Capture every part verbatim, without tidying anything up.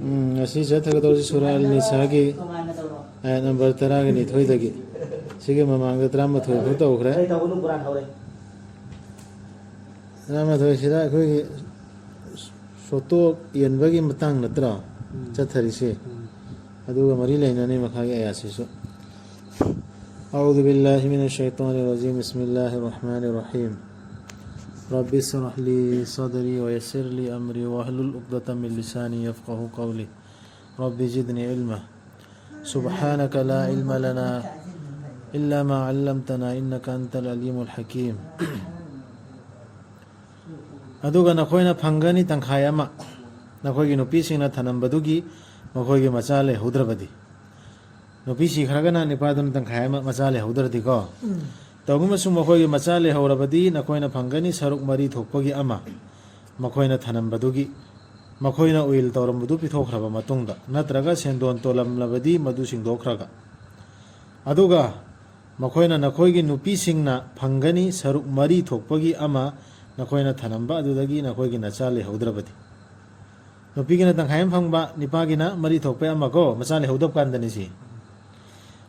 ꯎꯝ, ꯉꯁꯤ ꯆꯠꯊꯒꯗꯧꯔꯤꯁꯤ ꯁꯨꯔꯥ ꯑꯜ ꯅꯤꯁꯥꯒꯤ ꯑꯥꯌꯠ ꯅꯝꯕꯔ ꯇꯔꯥꯒ ꯅꯤꯊꯣꯏꯗꯒꯤ꯫ ꯁꯤꯒꯤ ꯃꯃꯥꯡꯗ ꯇꯔꯥꯃꯥꯊꯣꯏ ꯐꯥꯎ ꯇꯧꯈ꯭ꯔꯦ꯫ ꯇꯔꯥꯃꯥꯊꯣꯏꯁꯤꯗ ꯑꯩꯈꯣꯏꯒꯤ ꯁꯣꯇꯣꯛ ꯌꯦꯟꯕꯒꯤ ꯃꯇꯥꯡ ꯅꯠꯇ꯭ꯔꯣ? ꯎꯝ꯫ ꯆꯠꯊꯔꯤꯁꯦ꯫ ꯎꯝ꯫ ꯑꯗꯨꯒ ꯃꯔꯤ ꯂꯩꯅꯅꯤ ꯃꯈꯥꯒꯤ ꯑꯥꯌꯥꯠꯁꯤꯁꯨ꯫ أعوذ بالله من الشيطان الرجيم. بسم الله الرحمن الرحيم. رب اشرح لي صدري ويسر لي أمري واحلل عقدة من لساني يفقهوا قولي. رب زدني علما. سبحانك لا علم لنا إلا ما علمتنا إنك أنت العليم الحكيم. ꯑꯗꯨꯒ ꯅꯈꯣꯏꯅ ꯐꯪꯒꯅꯤ ꯇꯪꯈꯥꯏ ꯑꯃ, ꯅꯈꯣꯏꯒꯤ ꯅꯨꯄꯤꯁꯤꯡꯅ ꯊꯅꯝꯕꯗꯨꯒꯤ, ꯃꯈꯣꯏꯒꯤ ꯃꯆꯥ ꯂꯩꯍꯧꯗ꯭ꯔꯕꯗꯤ꯫ ꯅꯨꯄꯤ ꯁꯤꯈ꯭ꯔꯒꯅ ꯅꯨꯄꯥꯗꯨꯅ ꯇꯪꯈꯥꯏ ꯑꯃ, ꯃꯆꯥ ꯂꯩꯍꯧꯗ꯭ꯔꯗꯤꯀꯣ꯫ ꯎꯝ꯫ ꯇꯧꯕ ꯑꯃꯁꯨꯡ ꯃꯈꯣꯏꯒꯤ ꯃꯆꯥ ꯂꯩꯍꯧꯔꯕꯗꯤ ꯅꯈꯣꯏꯅ ꯐꯪꯒꯅꯤ ꯁꯔꯨꯛ ꯃꯔꯤ ꯊꯣꯛꯄꯒꯤ ꯑꯃ, ꯃꯈꯣꯏꯅ ꯊꯅꯝꯕꯗꯨꯒꯤ, ꯃꯈꯣꯏꯅ ꯎꯏꯜ ꯇꯧꯔꯝꯕꯗꯨ ꯄꯤꯊꯣꯛꯈ꯭ꯔꯕ ꯃꯇꯨꯡꯗ, ꯅꯠꯇ꯭ꯔꯒ ꯁꯦꯟꯗꯣꯟ ꯇꯣꯜꯂꯝꯂꯕꯗꯤ ꯃꯗꯨ ꯁꯤꯡꯗꯣꯛꯈ꯭ꯔꯒ꯫ ꯑꯗꯨꯒ ꯃꯈꯣꯏꯅ ꯅꯈꯣꯏꯒꯤ ꯅꯨꯄꯤꯁꯤꯡꯅ ꯐꯪꯒꯅꯤ ꯁꯔꯨꯛ ꯃꯔꯤ ꯊꯣꯛꯄꯒꯤ ꯑꯃ ꯅꯈꯣꯏꯅ ꯊꯅꯝꯕ ꯑꯗꯨꯗꯒꯤ ꯅꯈꯣꯏꯒꯤ ꯅꯆꯥ ꯂꯩꯍꯧꯗ꯭ꯔꯕꯗꯤ꯫ ꯅꯨꯄꯤꯒꯤꯅ ꯇꯪꯈꯥꯏ ꯑꯃ ꯐꯪꯕ, ꯅꯤꯄꯥꯒꯤꯅ ꯃꯔꯤ ꯊꯣꯛꯄꯩ ꯑꯃ ꯀꯣ, ꯃꯆꯥ ꯂꯩꯍꯧꯗꯕ ꯀꯥꯟꯗꯅꯤ ꯁꯤ꯫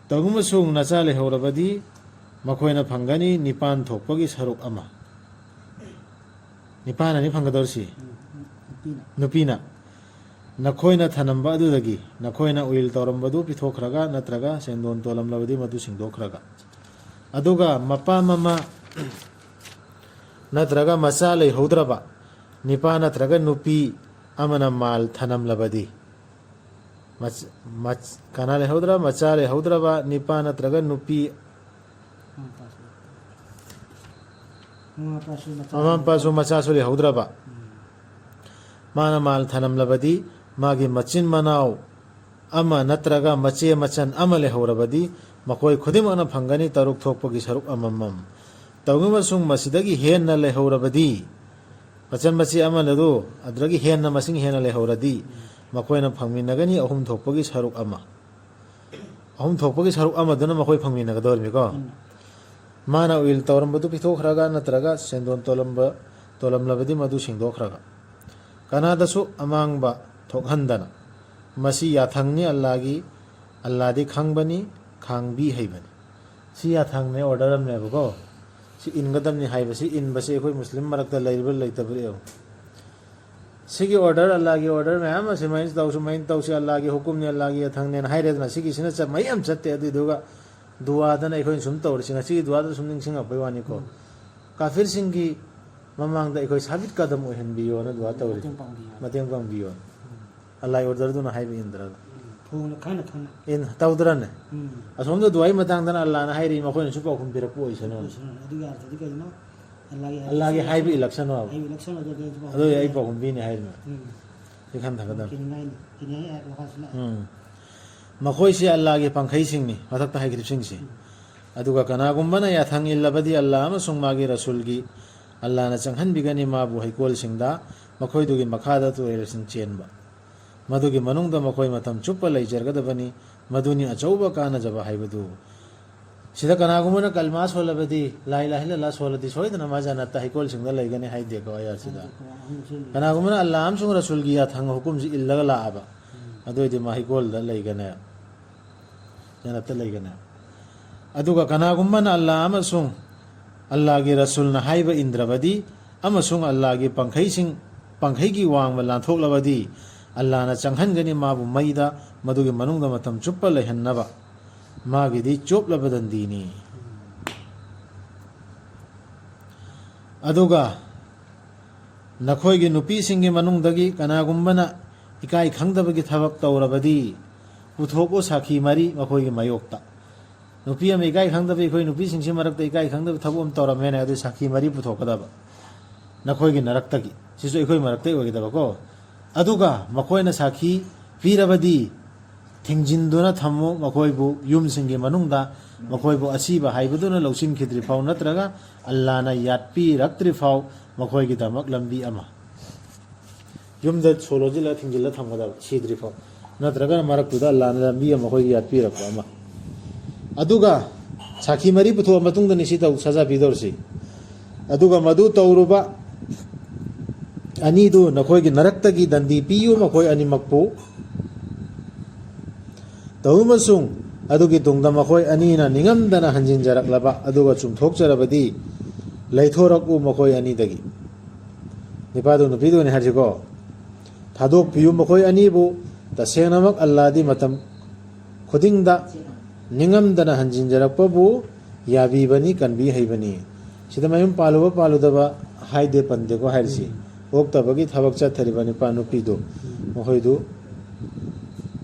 ꯇꯧꯕ ꯑꯃꯁꯨꯡ ꯅꯆꯥ ꯂꯩꯍꯧꯔꯕꯗꯤ ꯃꯈꯣꯏꯅ ꯐꯪꯒꯅꯤ ꯅꯤꯄꯥꯟ ꯊꯣꯛꯄꯒꯤ ꯁꯔꯨꯛ ꯑꯃ꯫ ꯅꯤꯄꯥꯟ ꯑꯅꯤ ꯐꯪꯒꯗꯧꯔꯤꯁꯤ꯫ ꯎꯝ, ꯅꯨꯄꯤꯅ꯫ ꯅꯨꯄꯤꯅ꯫ ꯅꯈꯣꯏꯅ ꯊꯅꯝꯕ ꯑꯗꯨꯗꯒꯤ ꯅꯈꯣꯏꯅ ꯎꯏꯜ ꯇꯧꯔꯝꯕꯗꯨ ꯄꯤꯊꯣꯛꯈ꯭ꯔꯒ ꯅꯠꯇ꯭ꯔꯒ ꯁꯦꯟꯗꯣꯟ ꯇꯣꯜꯂꯝꯂꯕꯗꯤ ꯃꯗꯨ ꯁꯤꯡꯗꯣꯛꯈ꯭ꯔꯒ꯫ ꯑꯗꯨꯒ ꯃꯄꯥ ꯃꯃꯥ ꯅꯠꯇ꯭ꯔꯒ ꯃꯆꯥ ꯂꯩꯍꯧꯗ꯭ꯔꯕ ꯅꯤꯄꯥ ꯅꯠꯇ꯭ꯔꯒ ꯅꯨꯄꯤ ꯑꯃꯅ ꯃꯥꯜ ꯊꯅꯝꯂꯕꯗꯤ, ꯃꯆ-, ꯃꯆ-, ꯀꯅꯥ ꯂꯩꯍꯧꯗ꯭ꯔꯕ? ꯃꯆꯥ ꯂꯩꯍꯧꯗ꯭ꯔꯕ ꯅꯤꯄꯥ ꯅꯠꯇ꯭ꯔꯒ ꯅꯨꯄꯤ, ꯃꯃꯥ ꯃꯄꯥꯁꯨ ꯃꯆꯥ ꯃꯃꯥ ꯃꯄꯥꯁꯨ ꯂꯩꯍꯧꯗ꯭ꯔꯕ꯫ ꯃꯆꯥꯁꯨ ꯂꯩꯍꯧꯗ꯭ꯔꯕ꯫ ꯎꯝ꯫ ꯃꯥꯅ ꯃꯥꯜ ꯊꯅꯝꯂꯕꯗꯤ, ꯃꯥꯒꯤ ꯃꯆꯤꯟ ꯃꯅꯥꯎ ꯑꯃ ꯅꯠꯇ꯭ꯔꯒ ꯃꯆꯦ ꯃꯆꯟ ꯑꯃ ꯂꯩꯍꯧꯔꯕꯗꯤ, ꯃꯈꯣꯏ ꯈꯨꯗꯤꯡꯃꯛꯅ ꯐꯪꯒꯅꯤ ꯇꯔꯨꯛ ꯊꯣꯛꯄꯒꯤ ꯁꯔꯨꯛ ꯑꯃꯃꯝ꯫ ꯇꯧꯕ ꯑꯃꯁꯨꯡ ꯃꯁꯤꯗꯒꯤ ꯍꯦꯟꯅ ꯂꯩꯍꯧꯔꯕꯗꯤ, ꯃꯆꯟ ꯃꯆꯦ ꯑꯃꯅ ꯑꯗꯨ ꯑꯗꯨꯗꯒꯤ ꯍꯦꯟꯅ, ꯃꯁꯤꯡ ꯍꯦꯟꯅ ꯂꯩꯍꯧꯔꯗꯤ, ꯃꯈꯣꯏꯅ ꯐꯪꯃꯤꯟꯅꯒꯅꯤ ꯑꯍꯨꯝ ꯊꯣꯛꯄꯒꯤ ꯁꯔꯨꯛ ꯑꯃ꯫ ꯑꯍꯨꯝ ꯊꯣꯛꯄꯒꯤ ꯁꯔꯨꯛ ꯑꯃꯗꯨꯅ ꯃꯈꯣꯏ ꯐꯪꯃꯤꯟꯅꯒꯗꯧꯔꯤꯕꯅꯤꯀꯣ꯫ ꯎꯝ꯫ ꯃꯥꯅ ꯎꯏꯜ ꯇꯧꯔꯝꯕꯗꯨ ꯄꯤꯊꯣꯛꯈ꯭ꯔꯒ ꯅꯠꯇ꯭ꯔꯒ ꯁꯦꯟꯗꯣꯟ ꯇꯣꯜꯂꯝꯕ, ꯇꯣꯜꯂꯝꯂꯕꯗꯤ ꯃꯗꯨ ꯁꯤꯡꯗꯣꯛꯈ꯭ꯔꯒ꯫ ꯀꯅꯥꯗꯁꯨ ꯑꯃꯥꯡꯕ ꯊꯣꯛꯍꯟꯗꯅ꯫ ꯃꯁꯤ ꯌꯥꯊꯪꯅꯤ ꯑꯜꯂꯥꯒꯤ, ꯑꯜꯂꯥꯗꯤ ꯈꯪꯕꯅꯤ, ꯈꯥꯡꯕꯤ ꯍꯩꯕꯅꯤ꯫ ꯁꯤ ꯌꯥꯊꯪꯅꯦ, ꯑꯣꯔꯗꯔ ꯑꯃꯅꯦꯕꯀꯣ꯫ ꯁꯤ ꯏꯟꯒꯗꯕꯅꯤ ꯍꯥꯏꯕꯁꯤ, ꯏꯟꯕꯁꯤ ꯑꯩꯈꯣꯏ ꯃꯨꯁꯂꯤꯝ ꯃꯔꯛꯇ ꯂꯩꯔꯤꯕ꯭ꯔꯥ ꯂꯩꯇꯕ꯭ꯔꯥ ꯌꯦꯡꯉꯨ꯫ ꯁꯤꯒꯤ ꯑꯣꯔꯗꯔ, ꯑꯜꯂꯥꯒꯤ ꯑꯣꯔꯗꯔ ꯃꯌꯥꯝ ꯑꯃ ꯁꯨꯃꯥꯏꯅ ꯇꯧ, ꯁꯨꯃꯥꯏꯅ ꯇꯧꯁꯤ, ꯑꯜꯂꯥꯒꯤ ꯍꯨꯀꯨꯝꯅꯤ, ꯑꯜꯂꯥꯒꯤ ꯌꯥꯊꯪꯅꯦꯅ ꯍꯥꯏꯔꯦꯗꯅ, ꯁꯤꯒꯤꯁꯤꯅ ꯆꯠ-, ꯃꯌꯥꯝ ꯆꯠꯇꯦ꯫ ꯑꯗꯨꯏꯗꯨꯒ ꯗꯨꯋꯥꯗꯅ ꯑꯩꯈꯣꯏꯅ ꯁꯨꯝ ꯇꯧꯔꯤꯁꯤ, ꯉꯁꯤꯒꯤ ꯗꯨꯋꯥꯗ ꯁꯨꯝ ꯅꯤꯡꯁꯤꯡꯉꯛꯄꯩ ꯋꯥꯅꯤꯀꯣ꯫ ꯎꯝ꯫ ꯀꯥꯐꯤꯔꯁꯤꯡꯒꯤ ꯃꯃꯥꯡꯗ ꯑꯩꯈꯣꯏ ꯁꯥꯕꯤꯠ ꯀꯗꯝ ꯑꯣꯏꯍꯟꯕꯤꯌꯣꯅ ꯗꯨꯋꯥ ꯇꯧꯔꯤ꯫ ꯃꯇꯦꯡ ꯄꯥꯡꯕꯤꯌꯣ꯫ ꯃꯇꯦꯡ ꯄꯥꯡꯕꯤꯌꯣ꯫ ꯎꯝ꯫ ꯑꯜꯂꯥꯍꯒꯤ ꯑꯣꯔꯗꯔꯗꯨꯅ ꯍꯥꯏꯕ ꯏꯟꯗ꯭ꯔꯒ꯫ ꯎꯝ꯫ ꯐꯧꯅ ꯈꯪꯅ ꯈꯪꯅ꯫ ꯏꯟ-, ꯇꯧꯗ꯭ꯔꯅꯦ? ꯎꯝ꯫ ꯑꯁꯣꯝꯗ ꯗꯨꯋꯥꯒꯤ ꯃꯇꯥꯡꯗꯅ ꯑꯜꯂꯥꯍꯅ ꯍꯥꯏꯔꯤ, ꯃꯈꯣꯏꯅꯁꯨ ꯄꯥꯎꯈꯨꯝ ꯄꯤꯔꯛꯄ ꯑꯣꯏꯁꯅꯨ꯫ ꯑꯣꯏꯁꯅꯨ꯫ ꯑꯗꯨꯒꯤ ꯑꯥꯔꯊꯗꯤ ꯀꯩꯅꯣ? ꯑꯜꯂꯥꯍꯒꯤ ꯍꯥꯏꯕ ꯑꯜꯂꯥꯍꯒꯤ ꯍꯥꯏꯕ ꯏꯜꯂꯛꯁꯅꯨ ꯍꯥꯏꯕ꯫ ꯍꯥꯏꯕ ꯏꯜꯂꯛꯁꯅꯨ, ꯑꯗꯨꯗꯤ ꯑꯩꯁꯨ ꯄꯥꯎꯈꯨꯝ ꯑꯗꯨꯗꯤ ꯑꯩ ꯄꯤꯔꯦ꯫ ꯄꯥꯎꯈꯨꯝ ꯄꯤꯅꯤ ꯍꯥꯏꯔꯤꯕ꯫ ꯎꯝ꯫ ꯁꯤ ꯈꯟꯊꯒꯗꯕꯅꯤ꯫ ꯀꯤꯅꯤꯡꯉꯥꯏꯅꯤ꯫ ꯀꯤꯅꯤꯡꯉꯥꯏ ꯑꯥꯌꯠ ꯃꯈꯥꯁꯤꯅ꯫ ꯎꯝ꯫ ꯃꯈꯣꯏꯁꯤ ꯑꯜꯂꯥꯍꯒꯤ ꯄꯥꯡꯈꯩꯁꯤꯡꯅꯤ, ꯃꯊꯛꯇ ꯍꯥꯏꯈ꯭ꯔꯤꯕꯁꯤꯡꯁꯤ꯫ ꯎꯝ꯫ ꯑꯗꯨꯒ ꯀꯅꯥꯒꯨꯝꯕꯅ ꯌꯥꯊꯪ ꯏꯜꯂꯕꯗꯤ ꯑꯜꯂꯥꯍ ꯑꯃꯁꯨꯡ ꯃꯥꯒꯤ ꯔꯁꯨꯜꯒꯤ, ꯑꯜꯂꯥꯍꯅ ꯆꯪꯍꯟꯕꯤꯒꯅꯤ ꯃꯥꯕꯨ ꯍꯩꯀꯣꯜꯁꯤꯡꯗ, ꯃꯈꯣꯏꯗꯨꯒꯤ ꯃꯈꯥꯗ ꯇꯨꯔꯦꯜꯁꯤꯡ ꯆꯦꯟꯕ꯫ ꯃꯗꯨꯒꯤ ꯃꯅꯨꯡꯗ ꯃꯈꯣꯏ ꯃꯇꯝ ꯆꯨꯞꯄ ꯂꯩꯖꯔꯒꯗꯕꯅꯤ꯫ ꯃꯗꯨꯅꯤ ꯑꯆꯧꯕ ꯀꯥꯟꯅꯖꯕ ꯍꯥꯏꯕꯗꯨ꯫ ꯁꯤꯗ ꯀꯅꯥꯒꯨꯝꯕꯅ ꯀꯜꯃꯥ ꯁꯣꯜꯂꯕꯗꯤ, ꯂꯥ ꯏꯂꯥꯍ ꯏꯜꯂꯜꯂꯥꯍ ꯁꯣꯜꯂꯗꯤ ꯁꯣꯏꯗꯅ ꯃꯥ ꯖꯟꯅꯠꯇ ꯍꯩꯀꯣꯜꯁꯤꯡꯗ ꯂꯩꯒꯅꯤ ꯍꯥꯏꯗꯦꯀꯣ ꯑꯥꯌꯠꯁꯤꯗ꯫ ꯍꯥꯏꯗꯦꯀꯣ, ꯑꯍꯨꯝ ꯁꯣꯏꯗꯅ꯫ ꯀꯅꯥꯒꯨꯝꯕꯅ ꯑꯜꯂꯥꯍ ꯑꯃꯁꯨꯡ ꯔꯁꯨꯜꯒꯤ ꯌꯥꯊꯪ ꯍꯨꯀꯨꯝꯁꯤ ꯏꯜꯂꯒ ꯂꯥꯛꯑꯕ, ꯎꯝ꯫ ꯑꯗꯨ ꯑꯣꯏꯔꯗꯤ ꯃꯥ ꯍꯩꯀꯣꯜꯗ ꯂꯩꯒꯅꯦꯕ, ꯖꯟꯅꯠꯇ ꯂꯩꯒꯅꯦꯕ꯫ ꯑꯗꯨꯒ ꯀꯅꯥꯒꯨꯝꯕꯅ ꯑꯜꯂꯥꯍ ꯑꯃꯁꯨꯡ ꯑꯜꯂꯥꯍꯒꯤ ꯔꯁꯨꯜꯅ ꯍꯥꯏꯕ ꯏꯟꯗ꯭ꯔꯕꯗꯤ ꯑꯃꯁꯨꯡ ꯑꯜꯂꯥꯍꯒꯤ ꯄꯥꯡꯈꯩꯁꯤꯡ, ꯄꯥꯡꯈꯩꯒꯤ ꯋꯥꯡꯃ ꯂꯥꯟꯊꯣꯛꯂꯕꯗꯤ ꯑꯜꯂꯥꯍꯅ ꯆꯪꯍꯟꯒꯅꯤ ꯃꯥꯕꯨ ꯃꯩꯗ, ꯃꯗꯨꯒꯤ ꯃꯅꯨꯡꯗ ꯃꯇꯝ ꯆꯨꯞꯄ ꯂꯩꯍꯟꯅꯕ꯫ ꯃꯥꯒꯤꯗꯤ ꯆꯣꯞꯂꯕ ꯗꯟꯗꯤꯅꯤ꯫ ꯑꯗꯨꯒ ꯅꯈꯣꯏꯒꯤ ꯅꯨꯄꯤꯁꯤꯡꯒꯤ ꯃꯅꯨꯡꯗꯒꯤ ꯀꯅꯥꯒꯨꯝꯕꯅ ꯏꯀꯥꯏ ꯈꯪꯗꯕꯒꯤ ꯊꯕꯛ ꯇꯧꯔꯕꯗꯤ, ꯄꯨꯊꯣꯛꯎ ꯁꯥꯈꯤ ꯃꯔꯤ ꯃꯈꯣꯏꯒꯤ ꯃꯥꯌꯣꯛꯇ꯫ ꯅꯨꯄꯤ ꯑꯃ ꯏꯀꯥꯏ ꯈꯪꯗꯕ, ꯑꯩꯈꯣꯏ ꯅꯨꯄꯤꯁꯤꯡꯁꯤ ꯃꯔꯛꯇ ꯏꯀꯥꯏ ꯈꯪꯗꯕ ꯊꯕꯛ ꯑꯃ ꯇꯧꯔꯝꯃꯦꯅꯦ, ꯑꯗꯨ ꯁꯥꯈꯤ ꯃꯔꯤ ꯄꯨꯊꯣꯛꯀꯗꯕ꯫ ꯅꯈꯣꯏꯒꯤ ꯅꯔꯛꯇꯒꯤ, ꯁꯤꯁꯨ ꯑꯩꯈꯣꯏ ꯃꯔꯛꯇꯒꯤ ꯑꯣꯏꯒꯗꯕꯀꯣ꯫ ꯑꯗꯨꯒ ꯃꯈꯣꯏꯅ ꯁꯥꯈꯤ ꯄꯤꯔꯕꯗꯤ, ꯊꯤꯡꯖꯤꯟꯗꯨꯅ ꯊꯝꯃꯨ ꯃꯈꯣꯏꯕꯨ ꯌꯨꯝꯁꯤꯡꯒꯤ ꯃꯅꯨꯡꯗ, ꯃꯈꯣꯏꯕꯨ ꯑꯁꯤꯕ ꯍꯥꯏꯕꯗꯨꯅ ꯂꯧꯁꯤꯟꯈꯤꯗ꯭ꯔꯤ ꯐꯥꯎ ꯅꯠꯇ꯭ꯔꯒ ꯑꯜꯂꯥꯍꯅ ꯌꯥꯠꯄꯤꯔꯛꯇ꯭ꯔꯤ ꯐꯥꯎ ꯃꯈꯣꯏꯒꯤꯗꯃꯛ ꯂꯝꯕꯤ ꯑꯃ꯫ ꯌꯨꯝꯗ ꯁꯣ ꯂꯣꯟꯁꯤꯜꯂꯒ ꯊꯤꯡꯖꯤꯜꯂ ꯊꯝꯒꯗꯕ, ꯁꯤꯗ꯭ꯔꯤ ꯐꯥꯎ꯫ ꯅꯠꯇ꯭ꯔꯒꯅ ꯃꯔꯛꯇꯨꯗ ꯑꯜꯂꯥꯍꯅ ꯂꯝꯕꯤ ꯑꯃ ꯃꯈꯣꯏꯒꯤ ꯌꯥꯠꯄꯤꯔꯛꯄ ꯑꯃ꯫ ꯑꯗꯨꯒ ꯁꯥꯈꯤ ꯃꯔꯤ ꯄꯨꯊꯣꯛꯑ ꯃꯇꯨꯡꯗꯅꯤ ꯁꯤ ꯇꯧ, ꯁꯖꯥ ꯄꯤꯗꯧꯔꯤꯁꯤ꯫ ꯑꯗꯨꯒ ꯃꯗꯨ ꯇꯧꯔꯨꯕ, ꯑꯅꯤꯗꯨ ꯅꯈꯣꯏꯒꯤ ꯅꯔꯛꯇꯒꯤ ꯗꯟꯗꯤ ꯄꯤꯌꯨ ꯃꯈꯣꯏ ꯑꯅꯤꯃꯛꯄꯨ꯫ ꯇꯧ ꯑꯃꯁꯨꯡ ꯑꯗꯨꯒꯤ ꯇꯨꯡꯗ ꯃꯈꯣꯏ ꯑꯅꯤꯅ ꯅꯤꯡꯉꯝꯗꯅ ꯍꯟꯖꯤꯟꯖꯔꯛꯂꯕ ꯑꯗꯨꯒ ꯆꯨꯝꯊꯣꯛꯆꯔꯕꯗꯤ ꯂꯩꯊꯣꯔꯛꯎ ꯃꯈꯣꯏ ꯑꯅꯤꯗꯒꯤ꯫ ꯅꯤꯄꯥꯗꯨ ꯅꯨꯄꯤꯗꯨꯅꯤ ꯍꯥꯏꯔꯤꯁꯤꯀꯣ꯫ ꯊꯥꯗꯣꯛꯄꯤꯌꯨ ꯃꯈꯣꯏ ꯑꯅꯤꯕꯨ꯫ ꯇꯁꯦꯡꯅꯃꯛ ꯑꯜꯂꯥꯗꯤ ꯃꯇꯝ ꯈꯨꯗꯤꯡꯗ ꯅꯤꯡꯉꯝꯗꯅ ꯍꯟꯖꯤꯟꯖꯔꯛꯄꯕꯨ ꯌꯥꯕꯤꯕꯅꯤ, ꯀꯟꯕꯤ ꯍꯩꯕꯅꯤ꯫ ꯁꯤꯗ ꯃꯌꯨꯝ ꯄꯥꯜꯂꯨꯕ ꯄꯥꯜꯂꯨꯗꯕ ꯍꯥꯏꯗꯦ, ꯄꯟꯗꯦꯀꯣ ꯍꯥꯏꯔꯤꯁꯤ꯫ ꯑꯣꯛꯇꯕꯒꯤ ꯊꯕꯛ ꯆꯠꯊꯔꯤꯕ ꯅꯨꯄꯥ ꯅꯨꯄꯤꯗꯨ, ꯃꯈꯣꯏꯗꯨ,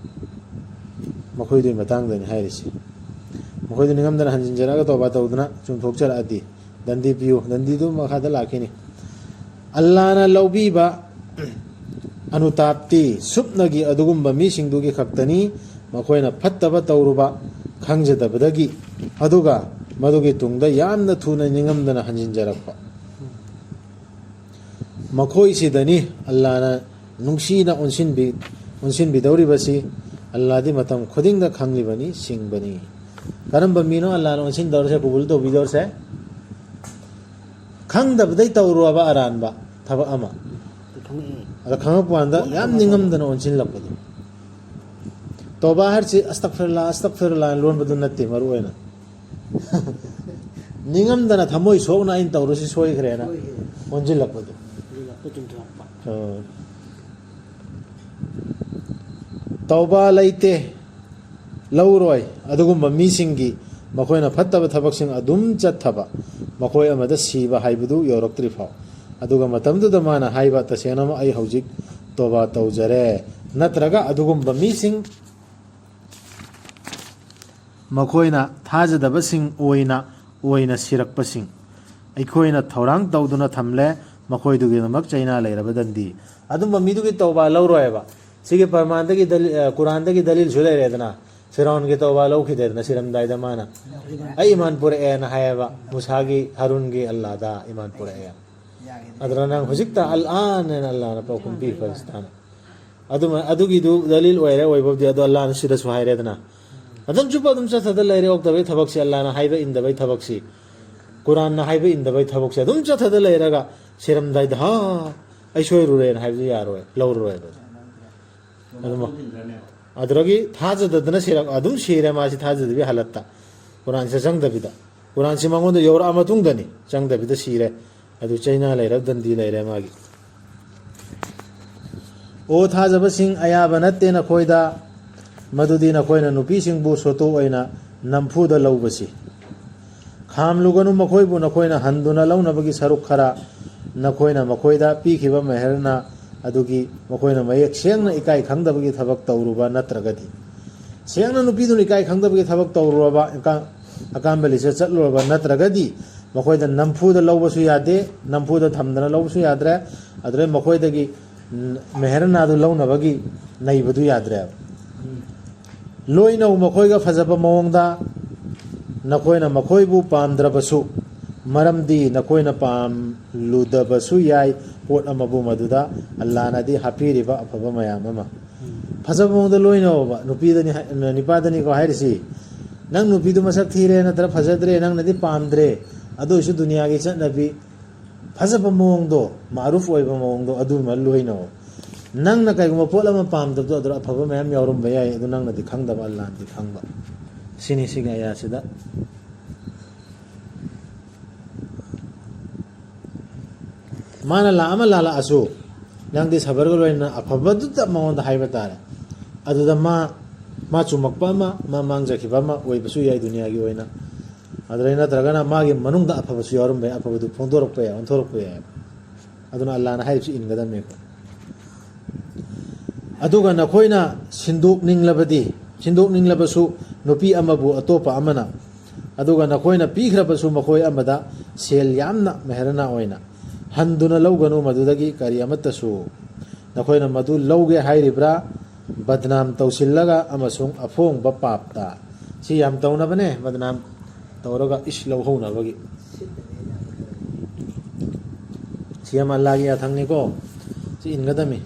ꯃꯈꯣꯏꯗꯨꯒꯤ ꯃꯇꯥꯡꯗꯅꯤ ꯍꯥꯏꯔꯤꯁꯤ꯫ ꯃꯈꯣꯏꯗꯨ ꯅꯤꯡꯉꯝꯗꯅ ꯍꯟꯖꯤꯟꯖꯔꯛꯑꯒ ꯇꯧꯕ ꯇꯧꯗꯨꯅ ꯆꯨꯝꯊꯣꯛꯆꯔꯛꯑꯗꯤ, ꯗꯟꯗꯤ ꯄꯤꯌꯨ, ꯗꯟꯗꯤꯗꯨ ꯃꯈꯥꯗ ꯂꯥꯛꯈꯤꯅꯤ꯫ ꯑꯜꯂꯥꯅ ꯂꯧꯕꯤꯕ ꯑꯅꯨꯇꯥꯞꯇꯤ ꯁꯨꯞꯅꯒꯤ ꯑꯗꯨꯒꯨꯝꯕ ꯃꯤꯁꯤꯡꯗꯨꯒꯤ ꯈꯛꯇꯅꯤ, ꯃꯈꯣꯏꯅ ꯐꯠꯇꯕ ꯇꯧꯔꯨꯕ ꯈꯪꯖꯗꯕꯗꯒꯤ, ꯑꯗꯨꯒ ꯃꯗꯨꯒꯤ ꯇꯨꯡꯗ ꯌꯥꯝꯅ ꯊꯨꯅ ꯅꯤꯡꯉꯝꯗꯅ ꯍꯟꯖꯤꯟꯖꯔꯛꯄ꯫ ꯃꯈꯣꯏꯁꯤꯗꯅꯤ ꯑꯜꯂꯥꯅ ꯅꯨꯡꯁꯤꯅ ꯑꯣꯟꯁꯤꯟꯕꯤ-, ꯑꯣꯟꯁꯤꯟꯕꯤꯗꯧꯔꯤꯕꯁꯤ꯫ ꯑꯜꯂꯥꯗꯤ ꯃꯇꯝ ꯈꯨꯗꯤꯡꯗ ꯈꯪꯂꯤꯕꯅꯤ, ꯁꯤꯡꯕꯅꯤ꯫ ꯀꯔꯝꯕ ꯃꯤꯅꯣ ꯑꯜꯂꯥꯅ ꯑꯣꯟꯁꯤꯟꯗꯧꯔꯤꯁꯦ, ꯀꯕꯨꯜ ꯇꯧꯕꯤꯗꯧꯔꯤꯁꯦ? ꯈꯪꯗꯕꯗꯩ ꯇꯧꯔꯨꯔꯕ ꯑꯔꯥꯟꯕ ꯊꯕꯛ ꯑꯃ, ꯑꯗ ꯈꯪꯉꯛꯄ ꯀꯥꯟꯗ ꯌꯥꯝ ꯅꯤꯡꯉꯝꯗꯅ ꯑꯣꯟꯁꯤꯜꯂꯛꯄꯗꯣ꯫ ꯇꯧꯕ ꯍꯥꯏꯔꯤꯁꯤ ꯑꯁꯇꯛꯐꯤꯔꯨꯜꯂꯥ, ꯑꯁꯇꯛꯐꯤꯔꯨꯜꯂꯥ ꯂꯣꯟꯕꯗꯨ ꯅꯠꯇꯦ ꯃꯔꯨ ꯑꯣꯏꯅ꯫ ꯅꯤꯡꯉꯝꯗꯅ ꯊꯃꯣꯏ ꯁꯣꯛꯅ ꯑꯩꯅ ꯇꯧꯔꯨꯁꯤ ꯁꯣꯏꯈ꯭ꯔꯦꯅ ꯑꯣꯟꯁꯤꯜꯂꯛꯄꯗꯣ꯫ ꯑꯥ꯫ ꯇꯧꯕ ꯂꯩꯇꯦ, ꯂꯧꯔꯣꯏ꯫ ꯑꯗꯨꯒꯨꯝꯕ ꯃꯤꯁꯤꯡꯒꯤ ꯃꯈꯣꯏꯅ ꯐꯠꯇꯕ ꯊꯕꯛꯁꯤꯡ ꯑꯗꯨꯝ ꯆꯠꯊꯕ, ꯃꯈꯣꯏ ꯑꯃꯗ ꯁꯤꯕ ꯍꯥꯏꯕꯗꯨ ꯌꯧꯔꯛꯇ꯭ꯔꯤ ꯐꯥꯎ꯫ ꯑꯗꯨꯒ ꯃꯇꯝꯗꯨꯗ ꯃꯥꯅ ꯍꯥꯏꯕ, "ꯇꯁꯦꯡꯅꯃꯛ ꯑꯩ ꯍꯧꯖꯤꯛ ꯇꯣꯕꯥ ꯇꯧꯖꯔꯦ"꯫ ꯅꯠꯇ꯭ꯔꯒ ꯑꯗꯨꯒꯨꯝꯕ ꯃꯤꯁꯤꯡ ꯃꯈꯣꯏꯅ ꯊꯥꯖꯗꯕꯁꯤꯡ ꯑꯣꯏꯅ, ꯑꯣꯏꯅ ꯁꯤꯔꯛꯄꯁꯤꯡ ꯑꯩꯈꯣꯏꯅ ꯊꯧꯔꯥꯡ ꯇꯧꯗꯨꯅ ꯊꯝꯂꯦ, ꯃꯈꯣꯏꯗꯨꯒꯤꯗꯃꯛ ꯆꯩꯅꯥ ꯂꯩꯔꯕ ꯗꯟꯗꯤ꯫ ꯑꯗꯨꯝꯕ ꯃꯤꯗꯨꯒꯤ ꯇꯧꯕ ꯂꯧꯔꯣꯏꯕ꯫ ꯁꯤꯒꯤ ꯄꯔꯃꯥꯟꯗꯒꯤ ꯗꯂꯤ-, ꯑ, ꯀꯨꯔꯥꯟꯗꯒꯤ ꯗꯂꯤꯜꯁꯨ ꯂꯩꯔꯦꯗꯅ꯫ ꯐꯤꯔꯥꯎꯟꯒꯤ ꯇꯧꯕ ꯂꯧꯈꯤꯗꯦꯗꯅ ꯁꯤꯔꯝꯗꯥꯏꯗ ꯃꯥꯅ, "ꯑꯩ ꯏꯃꯥꯟ ꯄꯨꯔꯛꯑꯦꯅ" ꯍꯥꯏꯌꯦꯕ꯫ ꯃꯨꯁꯥꯒꯤ, ꯍꯥꯔꯨꯟꯒꯤ ꯑꯜꯂꯥꯗ ꯏꯃꯥꯟ ꯄꯨꯔꯛꯑꯦ꯫ ꯑꯗꯨꯅ ꯅꯪ ꯍꯧꯖꯤꯛꯇ ꯑꯜ-ꯑꯥꯟ ꯍꯥꯏꯅ ꯑꯜꯂꯥꯅ ꯄꯥꯎꯈꯨꯝ ꯄꯤ ꯐꯔꯤꯁꯇꯥꯅ꯫ ꯑꯗꯨꯃ-, ꯑꯗꯨꯒꯤꯗꯨ ꯗꯂꯤꯜ ꯑꯣꯏꯔꯦ, ꯑꯣꯏꯕꯕꯨꯗꯤ, ꯑꯗꯣ ꯑꯜꯂꯥꯅ ꯁꯤꯗꯁꯨ ꯍꯥꯏꯔꯦꯗꯅ꯫ ꯃꯇꯝ ꯆꯨꯞꯄ ꯑꯗꯨꯝ ꯆꯠꯊꯗ ꯂꯩꯔꯦ ꯑꯣꯛꯇꯕꯩ ꯊꯕꯛꯁꯤ, ꯑꯜꯂꯥꯅ ꯍꯥꯏꯕ ꯏꯟꯗꯕꯩ ꯊꯕꯛꯁꯤ, ꯀꯨꯔꯥꯟꯅ ꯍꯥꯏꯕ ꯏꯟꯗꯕꯩ ꯊꯕꯛꯁꯤ ꯑꯗꯨꯝ ꯆꯠꯊꯗ ꯂꯩꯔꯒ ꯁꯤꯔꯝꯗꯥꯏꯗ, "ꯍꯥ, ꯑꯩ ꯁꯣꯏꯔꯨꯔꯦꯅ ꯍꯥꯏꯕꯗꯤ ꯌꯥꯔꯣꯏ, ꯂꯧꯔꯔꯣꯏꯕ꯫ ꯑꯗꯨꯃ-, ꯑꯗꯨꯗꯒꯤ ꯊꯥꯖꯗꯗꯅ ꯁꯤꯔꯛ-, ꯑꯗꯨꯝ ꯁꯤꯔꯦ ꯃꯥꯁꯤ ꯊꯥꯖꯗꯕꯤ ꯍꯥꯂꯠꯇ꯫ ꯀꯨꯔꯥꯟꯁꯦ ꯆꯪꯗꯕꯤꯗ꯫ ꯀꯨꯔꯥꯟꯁꯤ ꯃꯉꯣꯟꯗ ꯌꯧꯔꯛꯑ ꯃꯇꯨꯡꯗꯅꯤ ꯆꯪꯗꯕꯤꯗ ꯁꯤꯔꯦ꯫ ꯑꯗꯨ ꯆꯩꯅꯥ ꯂꯩꯔꯦ, ꯗꯟꯗꯤ ꯂꯩꯔꯦ ꯃꯥꯒꯤ꯫ ꯑꯣ ꯊꯥꯖꯕꯁꯤꯡ, ꯑꯌꯥꯕ ꯅꯠꯇꯦ ꯅꯈꯣꯏꯗ ꯃꯗꯨꯗꯤ ꯅꯈꯣꯏꯅ ꯅꯨꯄꯤꯁꯤꯡꯕꯨ ꯁꯣꯇꯣ ꯑꯣꯏꯅ ꯅꯝꯐꯨꯗ ꯂꯧꯕꯁꯤ꯫ ꯈꯥꯝꯂꯨꯒꯅꯨ ꯃꯈꯣꯏꯕꯨ ꯅꯈꯣꯏꯅ ꯍꯟꯗꯨꯅ ꯂꯧꯅꯕꯒꯤ ꯁꯔꯨꯛ ꯈꯔ ꯅꯈꯣꯏꯅ ꯃꯈꯣꯏꯗ ꯄꯤꯈꯤꯕ ꯃꯦꯍꯔꯅ ꯑꯗꯨꯒꯤ ꯃꯈꯣꯏꯅ ꯃꯌꯦꯛ ꯁꯦꯡꯅ ꯏꯀꯥꯏ ꯈꯪꯗꯕꯒꯤ ꯊꯕꯛ ꯇꯧꯔꯨꯕ ꯅꯠꯇ꯭ꯔꯒꯗꯤ꯫ ꯁꯦꯡꯅ ꯅꯨꯄꯤꯗꯨꯅ ꯏꯀꯥꯏ ꯈꯪꯗꯕꯒꯤ ꯊꯕꯛ ꯇꯧꯔꯨꯔꯕ, ꯑꯀꯥ-, ꯑꯀꯥꯟꯕ ꯂꯤꯆꯠ ꯆꯠꯂꯨꯔꯕ ꯅꯠꯇ꯭ꯔꯒꯗꯤ ꯃꯈꯣꯏꯗ ꯅꯝꯐꯨꯗ ꯂꯧꯕꯁꯨ ꯌꯥꯗꯦ, ꯅꯝꯐꯨꯗ ꯊꯝꯗꯅ ꯂꯧꯕꯁꯨ ꯌꯥꯗ꯭ꯔꯦ꯫ ꯑꯗꯨꯗꯩ ꯃꯈꯣꯏꯗꯒꯤ ꯃꯦꯍꯔꯅꯥꯗꯨ ꯂꯧꯅꯕꯒꯤ ꯅꯩꯕꯗꯨ ꯌꯥꯗ꯭ꯔꯦꯕ꯫ ꯂꯣꯏꯅꯧ ꯃꯈꯣꯏꯒ ꯐꯖꯕ ꯃꯑꯣꯡꯗ, ꯅꯈꯣꯏꯅ ꯃꯈꯣꯏꯕꯨ ꯄꯥꯝꯗ꯭ꯔꯕꯁꯨ, ꯃꯔꯝꯗꯤ ꯅꯈꯣꯏꯅ ꯄꯥꯝꯂꯨꯗꯕꯁꯨ ꯌꯥꯏ ꯄꯣꯠ ꯑꯃꯕꯨ ꯃꯗꯨꯗ ꯑꯜꯂꯥꯅꯗꯤ ꯍꯥꯞꯄꯤꯔꯤꯕ ꯑꯐꯕ ꯃꯌꯥꯝ ꯑꯃ꯫ ꯐꯖꯕ ꯃꯑꯣꯡꯗ ꯂꯣꯏꯅꯧꯕ ꯅꯨꯄꯤꯗꯅꯤ ꯍꯥꯏ-, ꯅꯤꯄꯥꯗꯅꯤꯀꯣ ꯍꯥꯏꯔꯤꯁꯤ꯫ ꯅꯪ ꯅꯨꯄꯤꯗꯨ ꯃꯁꯛ ꯊꯤꯔꯦ ꯅꯠꯇ꯭ꯔ ꯐꯖꯗ꯭ꯔꯦ, ꯅꯪꯅꯗꯤ ꯄꯥꯝꯗ꯭ꯔꯦ, ꯑꯗꯨ ꯑꯣꯏꯔꯁꯨ ꯗꯨꯅꯤꯌꯥꯒꯤ ꯆꯠꯅꯕꯤ ꯐꯖꯕ ꯃꯑꯣꯡꯗꯣ, ꯃꯥꯔꯨꯐ ꯑꯣꯏꯕ ꯃꯑꯣꯡꯗꯣ ꯑꯗꯨꯃ ꯂꯣꯏꯅꯧ꯫ ꯅꯪꯅ ꯀꯩꯒꯨꯝꯕ ꯄꯣꯠ ꯑꯃ ꯄꯥꯝꯗꯕꯗꯣ ꯑꯗꯨꯗ ꯑꯐꯕ ꯃꯌꯥꯝ ꯌꯥꯎꯔꯝꯕ ꯌꯥꯏ, ꯑꯗꯨ ꯅꯪꯅꯗꯤ ꯈꯪꯗꯕ, ꯑꯜꯂꯥꯅꯗꯤ ꯈꯪꯕ꯫ ꯁꯤꯅꯤ ꯁꯤꯒꯤ ꯑꯌꯥꯁꯤꯗ꯫ ꯃꯥꯅ ꯂꯥꯛ ꯑꯃ ꯂꯥꯜꯂꯛꯑꯁꯨ ꯅꯪꯗꯤ ꯁꯕꯔꯒ ꯂꯣꯏꯅꯅ ꯑꯐꯕꯗꯨꯗ ꯃꯉꯣꯟꯗ ꯍꯥꯏꯕ ꯇꯥꯔꯦ꯫ ꯑꯗꯨꯗ ꯃꯥ, ꯃꯥ ꯆꯨꯝꯃꯛꯄ ꯑꯃ, ꯃꯥ ꯃꯥꯡꯖꯈꯤꯕ ꯑꯃ ꯑꯣꯏꯕꯁꯨ ꯌꯥꯏ ꯗꯨꯅꯤꯌꯥꯒꯤ ꯑꯣꯏꯅ꯫ ꯑꯗꯨꯗꯩ ꯅꯠꯇ꯭ꯔꯒꯅ ꯃꯥꯒꯤ ꯃꯅꯨꯡꯗ ꯑꯐꯕꯁꯨ ꯌꯥꯎꯔꯝꯕ ꯌꯥꯏ, ꯑꯐꯕꯗꯨ ꯐꯣꯡꯗꯣꯔꯛꯄ ꯌꯥꯏ, ꯑꯣꯟꯊꯣꯔꯛꯄ ꯌꯥꯏ꯫ ꯑꯗꯨꯅ ꯑꯜꯂꯥꯅ ꯍꯥꯏꯔꯤꯕꯁꯤ ꯏꯟꯒꯗꯕꯅꯤ ꯑꯩꯈꯣꯏ꯫ ꯑꯗꯨꯒ ꯅꯈꯣꯏꯅ ꯁꯤꯟꯗꯣꯛꯅꯤꯡꯂꯕꯗꯤ, ꯁꯤꯟꯗꯣꯛꯅꯤꯡꯂꯕꯁꯨ ꯅꯨꯄꯤ ꯑꯃꯕꯨ ꯑꯇꯣꯞꯄ ꯑꯃꯅ, ꯑꯗꯨꯒ ꯅꯈꯣꯏꯅ ꯄꯤꯈ꯭ꯔꯕꯁꯨ ꯃꯈꯣꯏ ꯑꯃꯗ ꯁꯦꯜ ꯌꯥꯝꯅ ꯃꯦꯍꯔꯅ ꯑꯣꯏꯅ, ꯍꯟꯗꯨꯅ ꯂꯧꯒꯅꯨ, ꯃꯗꯨꯗꯒꯤ ꯀꯔꯤ ꯑꯃꯠꯇꯁꯨ꯫ ꯅꯈꯣꯏꯅ ꯃꯗꯨ ꯂꯧꯒꯦ ꯍꯥꯏꯔꯤꯕ꯭ꯔꯥ? ꯕꯗꯅꯥꯝ ꯇꯧꯁꯤꯜꯂꯒ ꯑꯃꯁꯨꯡ ꯑꯐꯣꯡꯕ ꯄꯥꯞꯇ꯫ ꯁꯤ ꯌꯥꯝ ꯇꯧꯅꯕꯅꯦ, ꯕꯗꯅꯥꯝ ꯇꯧꯔꯒ ꯏꯁ ꯂꯧꯍꯧꯅꯕꯒꯤ꯫ ꯁꯤ ꯌꯥꯝ ꯑꯜꯂꯥꯒꯤ ꯌꯥꯊꯪꯅꯤꯀꯣ, ꯁꯤ ꯏꯟꯒꯗꯝꯃꯤ꯫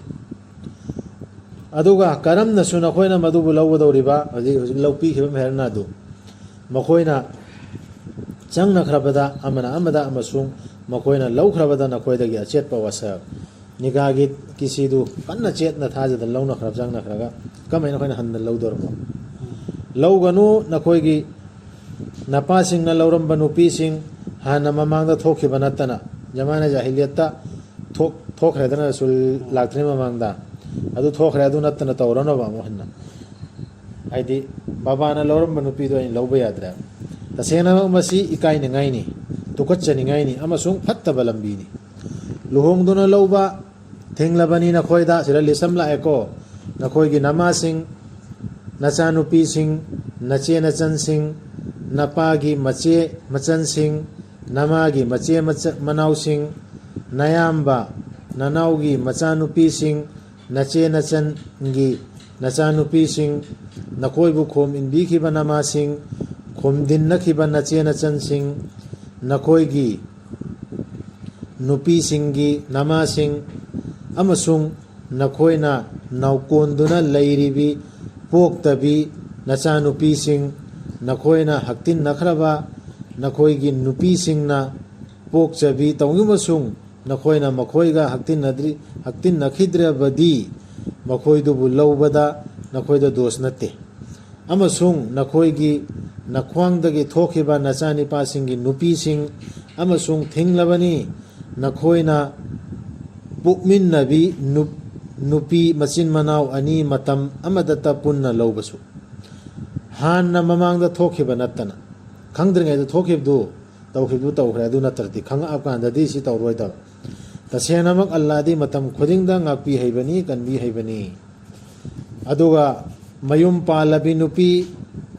ꯑꯗꯨꯒ ꯀꯔꯝꯅꯁꯨ ꯅꯈꯣꯏꯅ ꯃꯗꯨꯕꯨ ꯂꯧꯒꯗꯧꯔꯤꯕ, ꯍꯧꯖꯤꯛ, ꯍꯧꯖꯤꯛ ꯂꯧꯄꯤꯈꯤꯕ ꯃꯦꯍꯔꯅ ꯑꯗꯨ ꯃꯈꯣꯏꯅ ꯆꯪꯅꯈ꯭ꯔꯕꯗ ꯑꯃꯅ ꯑꯃꯗ ꯑꯃꯁꯨꯡ ꯃꯈꯣꯏꯅ ꯂꯧꯈ꯭ꯔꯕꯗ ꯅꯈꯣꯏꯗꯒꯤ ꯑꯆꯦꯠꯄ ꯋꯥꯁꯛ꯫ ꯅꯤꯀꯥꯒꯤ ꯀꯤꯁꯤꯗꯨ ꯀꯟꯅ ꯆꯦꯠꯅ ꯊꯥꯖꯗꯅ ꯂꯧꯅꯈ꯭ꯔꯕ, ꯆꯪꯅꯈ꯭ꯔꯒ ꯀꯃꯥꯏꯅ ꯑꯩꯈꯣꯏꯅ ꯍꯟꯅ ꯂꯧꯗꯧꯔꯕꯣ? ꯂꯧꯒꯅꯨ, ꯅꯈꯣꯏꯒꯤ ꯅꯄꯥꯁꯤꯡꯅ ꯂꯧꯔꯝꯕ ꯅꯨꯄꯤꯁꯤꯡ ꯍꯥꯟꯅ ꯃꯃꯥꯡꯗ ꯊꯣꯛꯈꯤꯕ ꯅꯠꯇꯅ, ꯖꯃꯥꯅ ꯖꯥꯍꯤꯂꯤꯌꯠꯇ ꯊꯣꯛ-, ꯊꯣꯛꯈ꯭ꯔꯦꯗꯅ, ꯔꯁꯨꯜ ꯂꯥꯛꯇ꯭ꯔꯤꯉꯩ ꯃꯃꯥꯡꯗ꯫ ꯑꯗꯨ ꯊꯣꯛꯈ꯭ꯔꯦ, ꯑꯗꯨ ꯅꯠꯇꯅ ꯇꯧꯔꯅꯣꯕ ꯑꯃꯨꯛ ꯍꯟꯅ꯫ ꯍꯥꯏꯗꯤ, ꯕꯕꯥꯅ ꯂꯧꯔꯝꯕ ꯅꯨꯄꯤꯗꯣ ꯑꯩꯅ ꯂꯧꯕ ꯌꯥꯗ꯭ꯔꯦ꯫ ꯇꯁꯦꯡꯅꯃꯛ ꯃꯁꯤ ꯏꯀꯥꯏꯅꯤꯡꯉꯥꯏꯅꯤ, ꯇꯨꯀꯠꯆꯅꯤꯡꯉꯥꯏꯅꯤ ꯑꯃꯁꯨꯡ ꯐꯠꯇꯕ ꯂꯝꯕꯤꯅꯤ꯫ ꯂꯨꯍꯣꯡꯗꯨꯅ ꯂꯧꯕ ꯊꯤꯡꯂꯕꯅꯤ ꯅꯈꯣꯏꯗ, ꯁꯤꯗ ꯂꯤꯁ ꯑꯃ ꯂꯥꯛꯑꯦꯀꯣ, ꯅꯈꯣꯏꯒꯤ ꯅꯃꯥꯁꯤꯡ, ꯅꯆꯥꯅꯨꯄꯤꯁꯤꯡ, ꯅꯆꯦ ꯅꯆꯟꯁꯤꯡ, ꯅꯄꯥꯒꯤ ꯃꯆꯦ ꯃꯆꯟꯁꯤꯡ, ꯅꯃꯥꯒꯤ ꯃꯆꯦ ꯃꯆ-, ꯃꯅꯥꯎꯁꯤꯡ, ꯅꯌꯥꯝꯕ ꯅꯅꯥꯎꯒꯤ ꯃꯆꯥꯅꯨꯄꯤꯁꯤꯡ, ꯅꯆꯦ ꯅꯆꯟꯒꯤ ꯅꯆꯥꯅꯨꯄꯤꯁꯤꯡ, ꯅꯈꯣꯏꯕꯨ ꯈꯣꯝ ꯏꯟꯕꯤꯈꯤꯕ ꯅꯃꯥꯁꯤꯡ, ꯈꯣꯝꯗꯤꯟꯅꯈꯤꯕ ꯅꯆꯦ ꯅꯆꯟꯁꯤꯡ, ꯅꯈꯣꯏꯒꯤ ꯅꯨꯄꯤꯁꯤꯡꯒꯤ ꯅꯃꯥꯁꯤꯡ, ꯑꯃꯁꯨꯡ ꯅꯈꯣꯏꯅ ꯅꯥꯎꯀꯣꯟꯗꯨꯅ ꯂꯩꯔꯤꯕꯤ ꯄꯣꯛꯇꯕꯤ ꯅꯆꯥꯅꯨꯄꯤꯁꯤꯡ, ꯅꯈꯣꯏꯅ ꯍꯛꯇꯤꯟꯅꯈ꯭ꯔꯕ ꯅꯈꯣꯏꯒꯤ ꯅꯨꯄꯤꯁꯤꯡꯅ ꯄꯣꯛꯆꯕꯤ ꯇꯧꯅꯤꯡꯕꯁꯨꯡ ꯅꯈꯣꯏꯅ ꯃꯈꯣꯏꯒ ꯍꯛꯇꯤꯟꯅꯗ꯭ꯔꯤ-, ꯍꯛꯇꯤꯟꯅꯈꯤꯗ꯭ꯔꯕꯗꯤ ꯃꯈꯣꯏꯗꯨꯕꯨ ꯂꯧꯕꯗ ꯅꯈꯣꯏꯗ ꯗꯣꯁ ꯅꯠꯇꯦ꯫ ꯑꯃꯁꯨꯡ ꯅꯈꯣꯏꯒꯤ ꯅꯈ꯭ꯋꯥꯡꯗꯒꯤ ꯊꯣꯛꯈꯤꯕ ꯅꯆꯥꯅꯤꯄꯥꯁꯤꯡꯒꯤ ꯅꯨꯄꯤꯁꯤꯡ ꯑꯃꯁꯨꯡ ꯊꯤꯡꯂꯕꯅꯤ, ꯅꯈꯣꯏꯅ ꯄꯣꯛꯃꯤꯟꯅꯕꯤ ꯅꯨꯞ-, ꯅꯨꯄꯤ ꯃꯆꯤꯟ ꯃꯅꯥꯎ ꯑꯅꯤ ꯃꯇꯝ ꯑꯃꯗꯇ ꯄꯨꯟꯅ ꯂꯧꯕꯁꯨ꯫ ꯍꯥꯟꯅ ꯃꯃꯥꯡꯗ ꯊꯣꯛꯈꯤꯕ ꯅꯠꯇꯅ, ꯈꯪꯗ꯭ꯔꯤꯉꯩꯗ ꯊꯣꯛꯈꯤꯕꯗꯨ, ꯇꯧꯈꯤꯕꯗꯨ ꯇꯧꯈ꯭ꯔꯦ, ꯑꯗꯨ ꯅꯠꯇ꯭ꯔꯗꯤ ꯈꯪꯉꯛꯑꯀꯥꯟꯗꯗꯤ ꯁꯤ ꯇꯧꯔꯣꯏꯗꯕ꯫ ꯇꯁꯦꯡꯅꯃꯛ ꯑꯜꯂꯥꯗꯤ ꯃꯇꯝ ꯈꯨꯗꯤꯡꯗ ꯉꯥꯛꯄꯤ ꯍꯩꯕꯅꯤ, ꯀꯟꯕꯤ ꯍꯩꯕꯅꯤ꯫ ꯑꯗꯨꯒ ꯃꯌꯨꯝ ꯄꯥꯜꯂꯕꯤ ꯅꯨꯄꯤ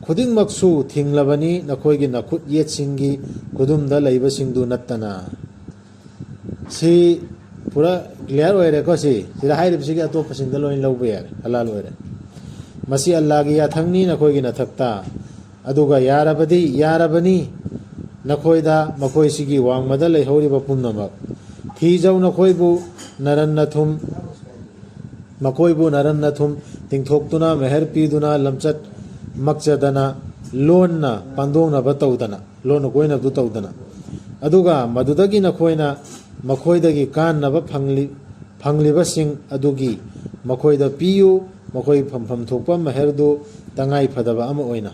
ꯈꯨꯗꯤꯡꯃꯛꯁꯨ ꯊꯤꯡꯂꯕꯅꯤ, ꯅꯈꯣꯏꯒꯤ ꯅꯈꯨꯠ ꯌꯦꯠꯁꯤꯡꯒꯤ ꯈꯨꯗꯨꯝꯗ ꯂꯩꯕꯁꯤꯡꯗꯨ ꯅꯠꯇꯅ꯫ ꯁꯤ ꯄꯨꯔꯥ ꯀ꯭ꯂꯤꯌꯥꯔ ꯑꯣꯏꯔꯦꯀꯣ꯫ ꯁꯤ, ꯁꯤꯗ ꯍꯥꯏꯔꯤꯕꯁꯤꯒꯤ ꯑꯇꯣꯞꯄꯁꯤꯡꯗ ꯂꯣꯏꯅ ꯂꯧꯕ ꯌꯥꯔꯦ, ꯍꯂꯥꯜ ꯑꯣꯏꯔꯦ꯫ ꯃꯁꯤ ꯑꯜꯂꯥꯒꯤ ꯌꯥꯊꯪꯅꯤ ꯅꯈꯣꯏꯒꯤ ꯅꯊꯛꯇ꯫ ꯑꯗꯨꯒ ꯌꯥꯔꯕꯗꯤ, ꯌꯥꯔꯕꯅꯤ, ꯅꯈꯣꯏꯗ ꯃꯈꯣꯏꯁꯤꯒꯤ ꯋꯥꯡꯃꯗ ꯂꯩꯍꯧꯔꯤꯕ ꯄꯨꯝꯅꯃꯛ꯫ ꯊꯤꯖꯧ, ꯅꯈꯣꯏꯕꯨ ꯅꯔꯟ ꯅꯊꯨꯝ, ꯃꯈꯣꯏꯕꯨ ꯅꯔꯟ ꯅꯊꯨꯝ ꯇꯤꯡꯊꯣꯛꯇꯨꯅ, ꯃꯦꯍꯔ ꯄꯤꯗꯨꯅ, ꯂꯝꯆꯠ ꯃꯛꯆꯗꯅ, ꯂꯣꯟꯅ ꯄꯥꯡꯗꯣꯛꯅꯕ ꯇꯧꯗꯅ, ꯂꯣꯟꯅ ꯀꯣꯏꯅꯕꯗꯨ ꯇꯧꯗꯅ꯫ ꯑꯗꯨꯒ ꯃꯗꯨꯗꯒꯤ ꯅꯈꯣꯏꯅ ꯃꯈꯣꯏꯗꯒꯤ ꯀꯥꯟꯅꯕ ꯐꯪꯂꯤ-, ꯐꯪꯂꯤꯕꯁꯤꯡ ꯑꯗꯨꯒꯤ ꯃꯈꯣꯏꯗ ꯄꯤꯌꯨ꯫ ꯃꯈꯣꯏ ꯐꯪꯐꯝ ꯊꯣꯛꯄ ꯃꯦꯍꯔꯗꯨ ꯇꯉꯥꯏ ꯐꯗꯕ ꯑꯃ ꯑꯣꯏꯅ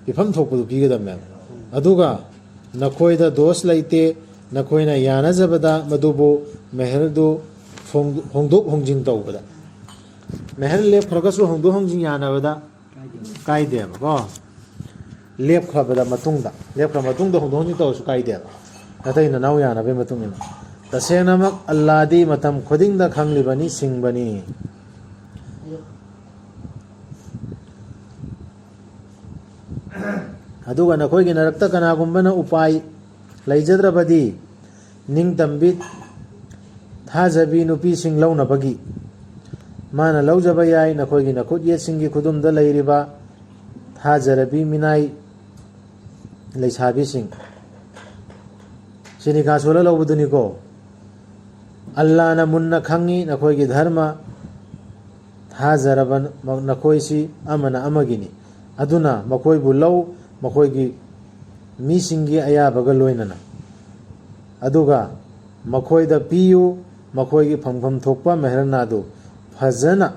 ꯄꯤꯐꯝ ꯊꯣꯛꯄꯗꯨ ꯄꯤꯒꯗꯕꯅꯦꯕ꯫ ꯑꯗꯨꯒ ꯅꯈꯣꯏꯗ ꯗꯣꯁ ꯂꯩꯇꯦ, ꯅꯈꯣꯏꯅ ꯌꯥꯅꯖꯕꯗ ꯃꯗꯨꯕꯨ ꯃꯦꯍꯔꯗꯨ ꯍꯣꯡ-, ꯍꯣꯡꯗꯣꯛ ꯍꯣꯡꯖꯤꯟ ꯇꯧꯕꯗ꯫ ꯃꯦꯍꯔ ꯂꯦꯞꯈ꯭ꯔꯒꯁꯨ ꯍꯣꯡꯗꯣꯛ ꯍꯣꯡꯖꯤꯟ ꯌꯥꯅꯕꯗ ꯀꯥꯏꯗꯦꯕꯀꯣ꯫ ꯂꯦꯞꯈ꯭ꯔꯕꯗ ꯃꯇꯨꯡꯗ, ꯂꯦꯞꯈ꯭ꯔ ꯃꯇꯨꯡꯗ ꯍꯣꯡꯗꯣꯛ ꯍꯣꯡꯖꯤꯟ ꯇꯧꯔꯁꯨ ꯀꯥꯏꯗꯦꯕ, ꯅꯇꯩ ꯅꯅꯥꯎ ꯌꯥꯅꯕꯒꯤ ꯃꯇꯨꯡ ꯏꯟꯅ꯫ ꯇꯁꯦꯡꯅꯃꯛ ꯑꯜꯂꯥꯗꯤ ꯃꯇꯝ ꯈꯨꯗꯤꯡꯗ ꯈꯪꯂꯤꯕꯅꯤ, ꯁꯤꯡꯕꯅꯤ꯫ ꯑꯗꯨꯒ ꯅꯈꯣꯏꯒꯤ ꯅꯔꯛꯇ ꯀꯅꯥꯒꯨꯝꯕꯅ ꯎꯄꯥꯏ ꯂꯩꯖꯗ꯭ꯔꯕꯗꯤ, ꯅꯤꯡꯇꯝꯕꯤ ꯊꯥꯖꯕꯤ ꯅꯨꯄꯤꯁꯤꯡ ꯂꯧꯅꯕꯒꯤ꯫ ꯃꯥꯅ ꯂꯧꯖꯕ ꯌꯥꯏ, ꯅꯈꯣꯏꯒꯤ ꯅꯈꯨꯠ ꯌꯦꯠꯁꯤꯡꯒꯤ ꯈꯨꯗꯨꯝꯗ ꯂꯩꯔꯤꯕ ꯊꯥꯖꯔꯕꯤ ꯃꯤꯅꯥꯏ ꯂꯩꯁꯥꯕꯤꯁꯤꯡ꯫ ꯁꯤ ꯅꯤꯀꯥ ꯁꯣꯜꯂ ꯂꯧꯕꯗꯨꯅꯤꯀꯣ꯫ ꯑꯜꯂꯥꯅ ꯃꯨꯟꯅ ꯈꯪꯉꯤ ꯅꯈꯣꯏꯒꯤ ꯙꯔꯃ, ꯊꯥꯖꯔꯕ ꯅꯈꯣꯏꯁꯤ ꯑꯃꯅ ꯑꯃꯒꯤꯅꯤ꯫ ꯑꯗꯨꯅ ꯃꯈꯣꯏꯕꯨ ꯂꯧ, ꯃꯈꯣꯏꯒꯤ ꯃꯤꯁꯤꯡꯒꯤ ꯑꯌꯥꯕꯒ ꯂꯣꯏꯅꯅ꯫ ꯑꯗꯨꯒ ꯃꯈꯣꯏꯗ ꯄꯤꯌꯨ, ꯃꯈꯣꯏꯒꯤ ꯐꯪꯐꯝ ꯊꯣꯛꯄ ꯃꯦꯍꯔꯅꯥꯗꯨ ꯐꯖꯅ꯫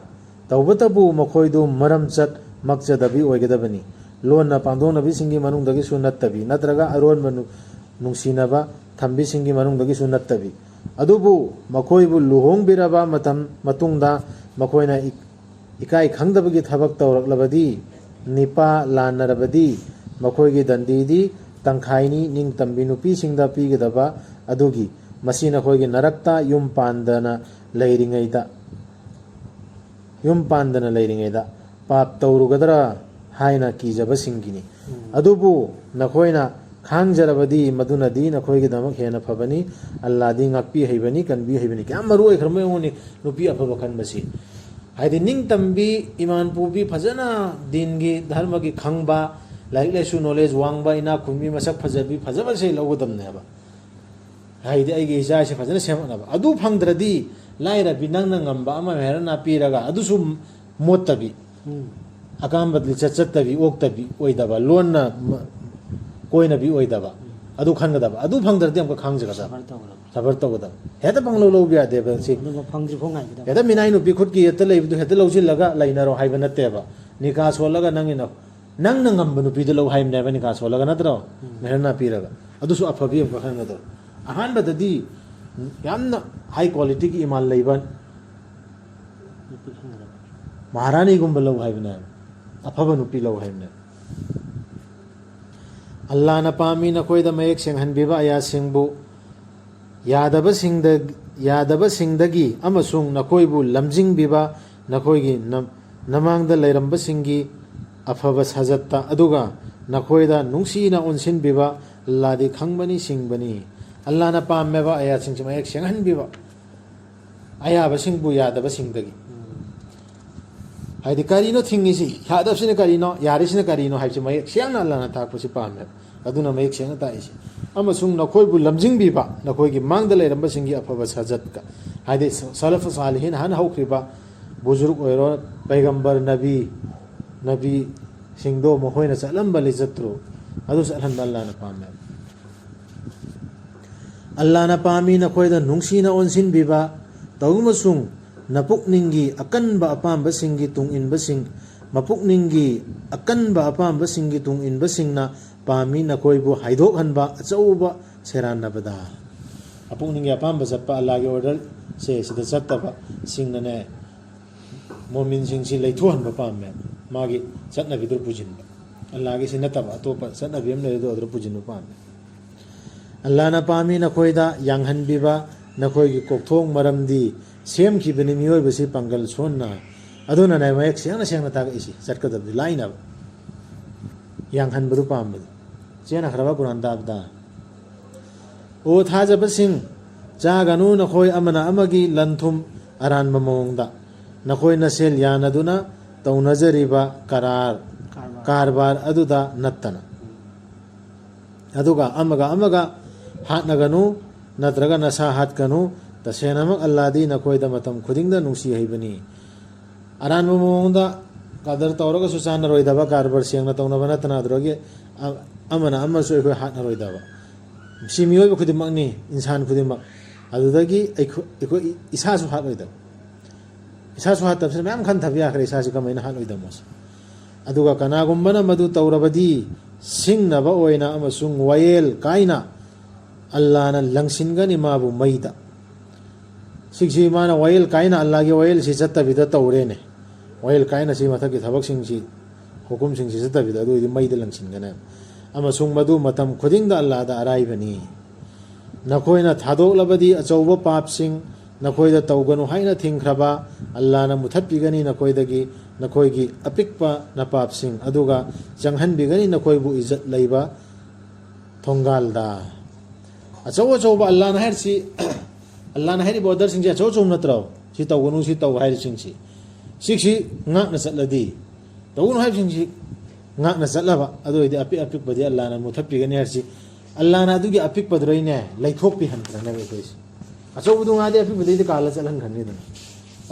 ꯇꯧꯕꯇꯕꯨ ꯃꯈꯣꯏꯗꯨ ꯃꯔꯝ ꯆꯠ ꯃꯛꯆꯗꯕꯤ ꯑꯣꯏꯒꯗꯕꯅꯤ꯫ ꯂꯣꯟꯅ ꯄꯥꯡꯗꯣꯛꯅꯕꯤꯁꯤꯡꯒꯤ ꯃꯅꯨꯡꯗꯒꯤꯁꯨ ꯅꯠꯇꯕꯤ, ꯅꯠꯇ꯭ꯔꯒ ꯑꯔꯣꯟꯕ ꯅꯨ-, ꯅꯨꯡꯁꯤꯅꯕ ꯊꯝꯕꯤꯁꯤꯡꯒꯤ ꯃꯅꯨꯡꯗꯒꯤꯁꯨ ꯅꯠꯇꯕꯤ꯫ ꯑꯗꯨꯕꯨ ꯃꯈꯣꯏꯕꯨ ꯂꯨꯍꯣꯡꯕꯤꯔꯕ ꯃꯇꯝ, ꯃꯇꯨꯡꯗ ꯃꯈꯣꯏꯅ ꯏ-, ꯏꯀꯥꯏ ꯈꯪꯗꯕꯒꯤ ꯊꯕꯛ ꯇꯧꯔꯛꯂꯕꯗꯤ, ꯅꯤꯄꯥ ꯂꯥꯟꯅꯔꯕꯗꯤ, ꯃꯈꯣꯏꯒꯤ ꯗꯟꯗꯤꯗꯤ ꯇꯪꯈꯥꯏꯅꯤ, ꯅꯤꯡꯇꯝꯕꯤ ꯅꯨꯄꯤꯁꯤꯡꯗ ꯄꯤꯒꯗꯕ ꯑꯗꯨꯒꯤ꯫ ꯃꯁꯤ ꯅꯈꯣꯏꯒꯤ ꯅꯔꯛꯇ ꯌꯨꯝ ꯄꯥꯟꯗꯅ ꯂꯩꯔꯤꯉꯩꯗ, ꯌꯨꯝ ꯄꯥꯟꯗꯅ ꯂꯩꯔꯤꯉꯩꯗ ꯄꯥꯞ ꯇꯧꯔꯨꯒꯗ꯭ꯔꯥ ꯍꯥꯏꯅ ꯀꯤꯖꯕꯁꯤꯡꯒꯤꯅꯤ꯫ ꯎꯝ꯫ ꯑꯗꯨꯕꯨ ꯅꯈꯣꯏꯅ ꯈꯥꯡꯖꯔꯕꯗꯤ ꯃꯗꯨꯅꯗꯤ ꯅꯈꯣꯏꯒꯤꯗꯃꯛ ꯍꯦꯟꯅ ꯐꯕꯅꯤ꯫ ꯑꯜꯂꯥꯗꯤ ꯉꯥꯛꯄꯤ ꯍꯩꯕꯅꯤ, ꯀꯟꯕꯤ ꯍꯩꯕꯅꯤ꯫ ꯀꯌꯥꯝ ꯃꯔꯨ ꯑꯣꯏꯈ꯭ꯔꯕꯅꯣ ꯌꯦꯡꯉꯨꯅꯦ, ꯅꯨꯄꯤ ꯑꯐꯕ ꯈꯟꯕꯁꯤ꯫ ꯍꯥꯏꯗꯤ ꯅꯤꯡꯇꯝꯕꯤ, ꯏꯃꯥꯟ ꯄꯨꯕꯤ, ꯐꯖꯅ ꯗꯤꯟꯒꯤ ꯙꯔꯃꯒꯤ ꯈꯪꯕ, ꯂꯥꯏꯔꯤꯛ ꯂꯥꯏꯁꯨ knowledge ꯋꯥꯡꯕ, ꯏꯅꯥꯛ ꯈꯨꯟꯕꯤ, ꯃꯁꯛ ꯐꯖꯕꯤ, ꯐꯖꯕꯁꯦ ꯂꯧꯒꯗꯕꯅꯦꯕ꯫ ꯍꯥꯏꯗꯤ ꯑꯩꯒꯤ ꯏꯆꯥꯁꯦ ꯐꯖꯅ ꯁꯦꯝꯃꯛꯅꯕ꯫ ꯑꯗꯨ ꯐꯪꯗ꯭ꯔꯗꯤ ꯂꯥꯏꯔꯕꯤ ꯅꯪꯅ ꯉꯝꯕ ꯑꯃ ꯃꯦꯍꯔꯅꯥ ꯄꯤꯔꯒ ꯑꯗꯨꯁꯨ ꯃꯣꯠꯇꯕꯤ, ꯎꯝ꯫ ꯑꯀꯥꯝꯕ ꯂꯤꯆꯠ ꯆꯠꯇꯕꯤ, ꯑꯣꯛꯇꯕꯤ ꯑꯣꯏꯗꯕ, ꯂꯣꯟꯅ ꯃ-, ꯀꯣꯏꯅꯕꯤ ꯑꯣꯏꯗꯕ, ꯑꯗꯨ ꯈꯟꯒꯗꯕ꯫ ꯑꯗꯨ ꯐꯪꯗ꯭ꯔꯗꯤ ꯑꯃꯨꯛꯀ ꯈꯥꯡꯖꯒꯗꯕ꯫ ꯁꯕꯔ ꯇꯧꯒꯗꯕ꯫ ꯁꯕꯔ ꯇꯧꯒꯗꯕ꯫ ꯍꯦꯛꯇ ꯄꯪꯂꯧ ꯂꯧꯕ ꯌꯥꯗꯦꯕ ꯁꯤ꯫ ꯑꯗꯨꯒ ꯐꯪꯗ꯭ꯔꯤꯐꯥꯎ ꯉꯥꯏꯒꯗꯕ꯫ ꯍꯦꯛꯇ ꯃꯤꯅꯥꯏ ꯅꯨꯄꯤ ꯈꯨꯠꯀꯤ ꯍꯦꯛꯇ ꯂꯩꯕꯗꯨ ꯍꯦꯛꯇ ꯂꯧꯁꯤꯜꯂꯒ ꯂꯩꯅꯔꯣ ꯍꯥꯏꯕ ꯅꯠꯇꯦꯕ꯫ ꯅꯤꯀꯥ ꯁꯣꯜꯂꯒ ꯅꯪꯒꯤꯅ, ꯅꯪꯅ ꯉꯝꯕ ꯅꯨꯄꯤꯗꯨ ꯂꯧ ꯍꯥꯏꯕꯅꯦꯕ, ꯅꯤꯀꯥ ꯁꯣꯜꯂꯒ ꯅꯠꯇ꯭ꯔꯣ? ꯃꯦꯍꯔꯅꯥ ꯄꯤꯔꯒ꯫ ꯑꯗꯨꯁꯨ ꯑꯐꯕꯤ ꯑꯃꯈꯛ ꯈꯟꯒꯗꯕ꯫ ꯑꯍꯥꯟꯕꯗꯗꯤ ꯌꯥꯝꯅ ꯍꯥꯏ ꯀ꯭ꯋꯥꯂꯤꯇꯤꯒꯤ ꯏꯃꯥꯟ ꯂꯩꯕ ꯅꯨꯄꯤ ꯈꯟꯒꯗꯕ꯫ ꯃꯍꯥꯔꯥꯅꯤꯒꯨꯝꯕ ꯂꯧ ꯍꯥꯏꯕꯅꯦ, ꯑꯐꯕ ꯅꯨꯄꯤ ꯂꯧ ꯍꯥꯏꯕꯅꯦ꯫ ꯑꯜꯂꯥꯅ ꯄꯥꯝꯃꯤ ꯅꯈꯣꯏꯗ ꯃꯌꯦꯛ ꯁꯦꯡꯍꯟꯕꯤꯕ ꯑꯌꯥꯁꯤꯡꯕꯨ꯫ ꯌꯥꯗꯕꯁꯤꯡꯗ, ꯌꯥꯗꯕꯁꯤꯡꯗꯒꯤ ꯑꯃꯁꯨꯡ ꯅꯈꯣꯏꯕꯨ ꯂꯝꯖꯤꯡꯕꯤꯕ ꯅꯈꯣꯏꯒꯤ ꯅ-, ꯅꯃꯥꯡꯗ ꯂꯩꯔꯝꯕꯁꯤꯡꯒꯤ ꯑꯐꯕ ꯁꯥꯖꯠꯇ, ꯑꯗꯨꯒ ꯅꯈꯣꯏꯗ ꯅꯨꯡꯁꯤꯅ ꯑꯣꯟꯁꯤꯟꯕꯤꯕ ꯑꯜꯂꯥꯗꯤ ꯈꯪꯕꯅꯤ, ꯁꯤꯡꯕꯅꯤ꯫ ꯑꯜꯂꯥꯅ ꯄꯥꯝꯃꯦꯕ ꯑꯌꯥꯁꯤꯡꯁꯤ ꯃꯌꯦꯛ ꯁꯦꯡꯍꯟꯕꯤꯕ꯫ ꯑꯌꯥꯕꯁꯤꯡꯕꯨ ꯌꯥꯗꯕꯁꯤꯡꯗꯒꯤ꯫ ꯍꯥꯏꯗꯤ ꯀꯔꯤꯅꯣ ꯊꯤꯡꯉꯤꯁꯤ, ꯌꯥꯗꯕꯁꯤꯅ ꯀꯔꯤꯅꯣ, ꯌꯥꯔꯤꯁꯤꯅ ꯀꯔꯤꯅꯣ ꯍꯥꯏꯕꯁꯤ ꯃꯌꯦꯛ ꯁꯦꯡꯅ ꯑꯜꯂꯥꯅ ꯇꯥꯛꯄꯁꯤ ꯄꯥꯝꯃꯦꯕ꯫ ꯑꯗꯨꯅ ꯃꯌꯦꯛ ꯁꯦꯡꯅ ꯇꯥꯛꯏꯁꯤ꯫ ꯑꯃꯁꯨꯡ ꯅꯈꯣꯏꯕꯨ ꯂꯝꯖꯤꯡꯕꯤꯕ, ꯅꯈꯣꯏꯒꯤ ꯃꯥꯡꯗ ꯂꯩꯔꯝꯕꯁꯤꯡꯒꯤ ꯑꯐꯕ ꯁꯥꯖꯠꯀ꯫ ꯍꯥꯏꯗꯤ ꯁ-, ꯁꯂꯐ ꯁꯥꯂꯤꯍꯤꯟ, ꯍꯥꯟꯅ ꯍꯧꯈ꯭ꯔꯤꯕ ꯕꯨꯖꯨꯔꯨꯛ ꯑꯣꯏꯔꯣ, ꯄꯩꯒꯝꯕꯔ, ꯅꯕꯤ, ꯅꯕꯤꯁꯤꯡꯗꯣ ꯃꯈꯣꯏꯅ ꯆꯠꯂꯝꯕ ꯂꯤꯆꯠꯇꯨ ꯑꯗꯨ ꯆꯠꯍꯟꯕ ꯑꯜꯂꯥꯅ ꯄꯥꯝꯃꯦꯕ꯫ ꯑꯜꯂꯥꯅ ꯄꯥꯝꯃꯤ ꯅꯈꯣꯏꯗ ꯅꯨꯡꯁꯤꯅ ꯑꯣꯟꯁꯤꯟꯕꯤꯕ, ꯇꯧꯕꯁꯨꯡ ꯅꯄꯨꯛꯅꯤꯡꯒꯤ ꯑꯀꯟꯕ ꯑꯄꯥꯝꯕꯁꯤꯡꯒꯤ ꯇꯨꯡ ꯏꯟꯕꯁꯤꯡ, ꯃꯄꯨꯛꯅꯤꯡꯒꯤ ꯑꯀꯟꯕ ꯑꯄꯥꯝꯕꯁꯤꯡꯒꯤ ꯇꯨꯡ ꯏꯟꯕꯁꯤꯡꯅ ꯄꯥꯝꯃꯤ ꯅꯈꯣꯏꯕꯨ ꯍꯥꯏꯗꯣꯛꯍꯟꯕ ꯑꯆꯧꯕ ꯁꯦꯔꯥꯟꯅꯕꯗ꯫ ꯃꯄꯨꯛꯅꯤꯡꯒꯤ ꯑꯄꯥꯝꯕ ꯆꯠꯄ, ꯑꯜꯂꯥꯒꯤ ꯑꯣꯔꯗꯔꯁꯦ ꯁꯤꯗ ꯆꯠꯇꯕ ꯁꯤꯡꯅꯅꯦ, ꯃꯣꯃꯤꯟꯁꯤꯡꯁꯤ ꯂꯩꯊꯣꯛꯍꯟꯕ ꯄꯥꯝꯃꯦ, ꯃꯥꯒꯤ ꯆꯠꯅꯕꯤꯗꯨ ꯄꯨꯁꯤꯟꯕ, ꯑꯜꯂꯥꯒꯤꯁꯤ ꯅꯠꯇꯕ ꯑꯇꯣꯞꯄ ꯆꯠꯅꯕꯤ ꯑꯃ ꯂꯩꯔꯦ, ꯑꯗꯨ ꯑꯗꯨꯗ ꯄꯨꯁꯤꯟꯕ ꯄꯥꯝꯃꯦ꯫ ꯑꯜꯂꯥꯅ ꯄꯥꯝꯃꯤ ꯅꯈꯣꯏꯗ ꯌꯥꯡꯍꯟꯕꯤꯕ ꯅꯈꯣꯏꯒꯤ ꯀꯣꯛꯊꯣꯡ, ꯃꯔꯝꯗꯤ ꯁꯦꯝꯈꯤꯕꯅꯤ ꯃꯤꯑꯣꯏꯕꯁꯤ ꯄꯥꯡꯒꯜ ꯁꯣꯟꯅ꯫ ꯑꯗꯨꯅꯅꯦ ꯃꯌꯦꯛ ꯁꯦꯡꯅ ꯁꯦꯡꯅ ꯇꯥꯛꯂꯛꯏꯁꯤ, ꯆꯠꯀꯗꯕꯗꯤ ꯂꯥꯏꯅꯕ, ꯌꯥꯡꯍꯟꯕꯗꯨ ꯄꯥꯝꯕꯗꯨ꯫ ꯆꯦꯟꯅꯈ꯭ꯔꯕ ꯀꯨꯔꯥꯟ ꯇꯥꯕꯗ꯫ ꯑꯣ ꯊꯥꯖꯕꯁꯤꯡ, ꯆꯥꯒꯅꯨ ꯅꯈꯣꯏ ꯑꯃꯅ ꯑꯃꯒꯤ ꯂꯟ ꯊꯨꯝ ꯑꯔꯥꯟꯕ ꯃꯑꯣꯡꯗ, ꯅꯈꯣꯏ ꯅꯁꯦꯜ ꯌꯥꯅꯗꯨꯅ ꯇꯧꯅꯖꯔꯤꯕ ꯀꯔꯥꯔ, ꯀꯔꯕꯥꯔ꯫ ꯀꯔꯕꯥꯔ ꯑꯗꯨꯗ ꯅꯠꯇꯅ꯫ ꯑꯗꯨꯒ ꯑꯃꯒ ꯑꯃꯒ ꯍꯥꯠꯅꯒꯅꯨ, ꯅꯠꯇ꯭ꯔꯒ ꯅꯁꯥ ꯍꯥꯠꯀꯅꯨ, ꯇꯁꯦꯡꯅꯃꯛ ꯑꯜꯂꯥꯗꯤ ꯅꯈꯣꯏꯗ ꯃꯇꯝ ꯈꯨꯗꯤꯡꯗ ꯅꯨꯡꯁꯤ ꯍꯩꯕꯅꯤ꯫ ꯑꯔꯥꯟꯕ ꯃꯑꯣꯡꯗ ꯀꯗꯔ ꯇꯧꯔꯒꯁꯨ ꯆꯥꯟꯅꯔꯣꯏꯗꯕ, ꯀꯔꯕꯥꯔ ꯁꯦꯡꯅ ꯇꯧꯅꯕ ꯅꯠꯇꯅ ꯑꯗꯨꯗꯒꯤ ꯑ-, ꯑꯃꯅ ꯑꯃꯁꯨ ꯑꯩꯈꯣꯏ ꯍꯥꯠꯅꯔꯣꯏꯗꯕ꯫ ꯁꯤ ꯃꯤꯑꯣꯏꯕ ꯈꯨꯗꯤꯡꯃꯛꯅꯤ, ꯏꯟꯁꯥꯟ ꯈꯨꯗꯤꯡꯃꯛ꯫ ꯑꯗꯨꯗꯒꯤ ꯑꯩꯈꯣꯏ, ꯑꯩꯈꯣꯏ ꯏꯁꯥꯁꯨ ꯍꯥꯠꯂꯣꯏꯗꯕ꯫ ꯏꯁꯥꯁꯨ ꯍꯥꯠꯇꯕꯁꯤꯅ ꯃꯌꯥꯝ ꯈꯟꯊꯕ ꯌꯥꯈ꯭ꯔꯦ, ꯏꯁꯥꯁꯤ ꯀꯃꯥꯏꯅ ꯍꯥꯠꯂꯣꯏꯗꯕꯅꯣꯁꯦ꯫ ꯑꯗꯨꯒ ꯀꯅꯥꯒꯨꯝꯕꯅ ꯃꯗꯨ ꯇꯧꯔꯕꯗꯤ, ꯁꯤꯡꯅꯕ ꯑꯣꯏꯅ ꯑꯃꯁꯨꯡ ꯋꯥꯌꯦꯜ ꯀꯥꯏꯅ ꯑꯜꯂꯥꯅ ꯂꯪꯁꯤꯟꯒꯅꯤ ꯃꯥꯕꯨ ꯃꯩꯗ꯫ ꯁꯤꯒꯤꯁꯤ ꯃꯥꯅ ꯋꯥꯌꯦꯜ ꯀꯥꯏꯅ ꯑꯜꯂꯥꯒꯤ ꯋꯥꯌꯦꯜꯁꯤ ꯆꯠꯇꯕꯤꯗ ꯇꯧꯔꯦꯅꯦ꯫ ꯋꯥꯌꯦꯜ ꯀꯥꯏꯅ ꯁꯤ ꯃꯊꯛꯀꯤ ꯊꯕꯛꯁꯤꯡꯁꯤ, ꯍꯨꯀꯨꯝꯁꯤꯡꯁꯤ ꯆꯠꯇꯕꯤꯗ, ꯑꯗꯨ ꯑꯣꯏꯗꯤ ꯃꯩꯗ ꯂꯪꯁꯤꯟꯒꯅꯦꯕ꯫ ꯑꯃꯁꯨꯡ ꯃꯗꯨ ꯃꯇꯝ ꯈꯨꯗꯤꯡꯗ ꯑꯜꯂꯥꯗ ꯑꯔꯥꯏꯕꯅꯤ꯫ ꯅꯈꯣꯏꯅ ꯊꯥꯗꯣꯛꯂꯕꯗꯤ ꯑꯆꯧꯕ ꯄꯥꯞꯁꯤꯡ ꯅꯈꯣꯏꯗ ꯇꯧꯒꯅꯨ ꯍꯥꯏꯅ ꯊꯤꯡꯈ꯭ꯔꯕ ꯑꯜꯂꯥꯅ ꯃꯨꯊꯠꯄꯤꯒꯅꯤ ꯅꯈꯣꯏꯗꯒꯤ ꯅꯈꯣꯏꯒꯤ ꯑꯄꯤꯛꯄ ꯅꯄꯥꯞꯁꯤꯡ, ꯑꯗꯨꯒ ꯆꯪꯍꯟꯕꯤꯒꯅꯤ ꯅꯈꯣꯏꯕꯨ ꯏꯖꯠ ꯂꯩꯕ ꯊꯣꯡꯒꯥꯜꯗ꯫ ꯑꯆꯧ ꯑꯆꯧꯕ ꯑꯜꯂꯥꯅ ꯍꯥꯏꯔꯤꯁꯤ, ꯑꯜꯂꯥꯅ ꯍꯥꯏꯔꯤꯕ ꯑꯣꯔꯗꯔꯁꯤꯡꯁꯦ ꯑꯆꯧ ꯑꯆꯧꯕ ꯅꯠꯇ꯭ꯔꯣ? ꯁꯤ ꯇꯧꯒꯅꯨ, ꯁꯤ ꯇꯧ ꯍꯥꯏꯔꯤꯁꯤꯡꯁꯤ, ꯁꯤꯁꯤ ꯉꯥꯛꯅ ꯆꯠꯂꯗꯤ, ꯇꯧꯒꯅꯨ ꯍꯥꯏꯕꯁꯤꯡꯁꯤ ꯉꯥꯛꯅ ꯆꯠꯂꯕ, ꯑꯗꯨ ꯑꯣꯏꯔꯗꯤ ꯑꯄꯤꯛ ꯑꯄꯤꯛꯄꯗꯤ ꯑꯜꯂꯥꯅ ꯃꯨꯊꯠꯄꯤꯒꯅꯤ ꯍꯥꯏꯔꯤꯁꯤ꯫ ꯑꯜꯂꯥꯅ ꯑꯗꯨꯒꯤ ꯑꯄꯤꯛꯄꯗꯨꯗꯩꯅꯦ ꯂꯩꯊꯣꯛꯄꯤꯍꯟꯈ꯭ꯔꯅꯦꯕ ꯑꯩꯈꯣꯏꯁꯦ꯫ ꯑꯆꯧꯕꯗꯨ ꯉꯥꯗꯤ ꯑꯄꯤꯛꯄꯗꯩꯗꯤ ꯀꯥꯜꯂ ꯆꯠꯍꯟꯈ꯭ꯔꯅꯤꯗꯅ꯫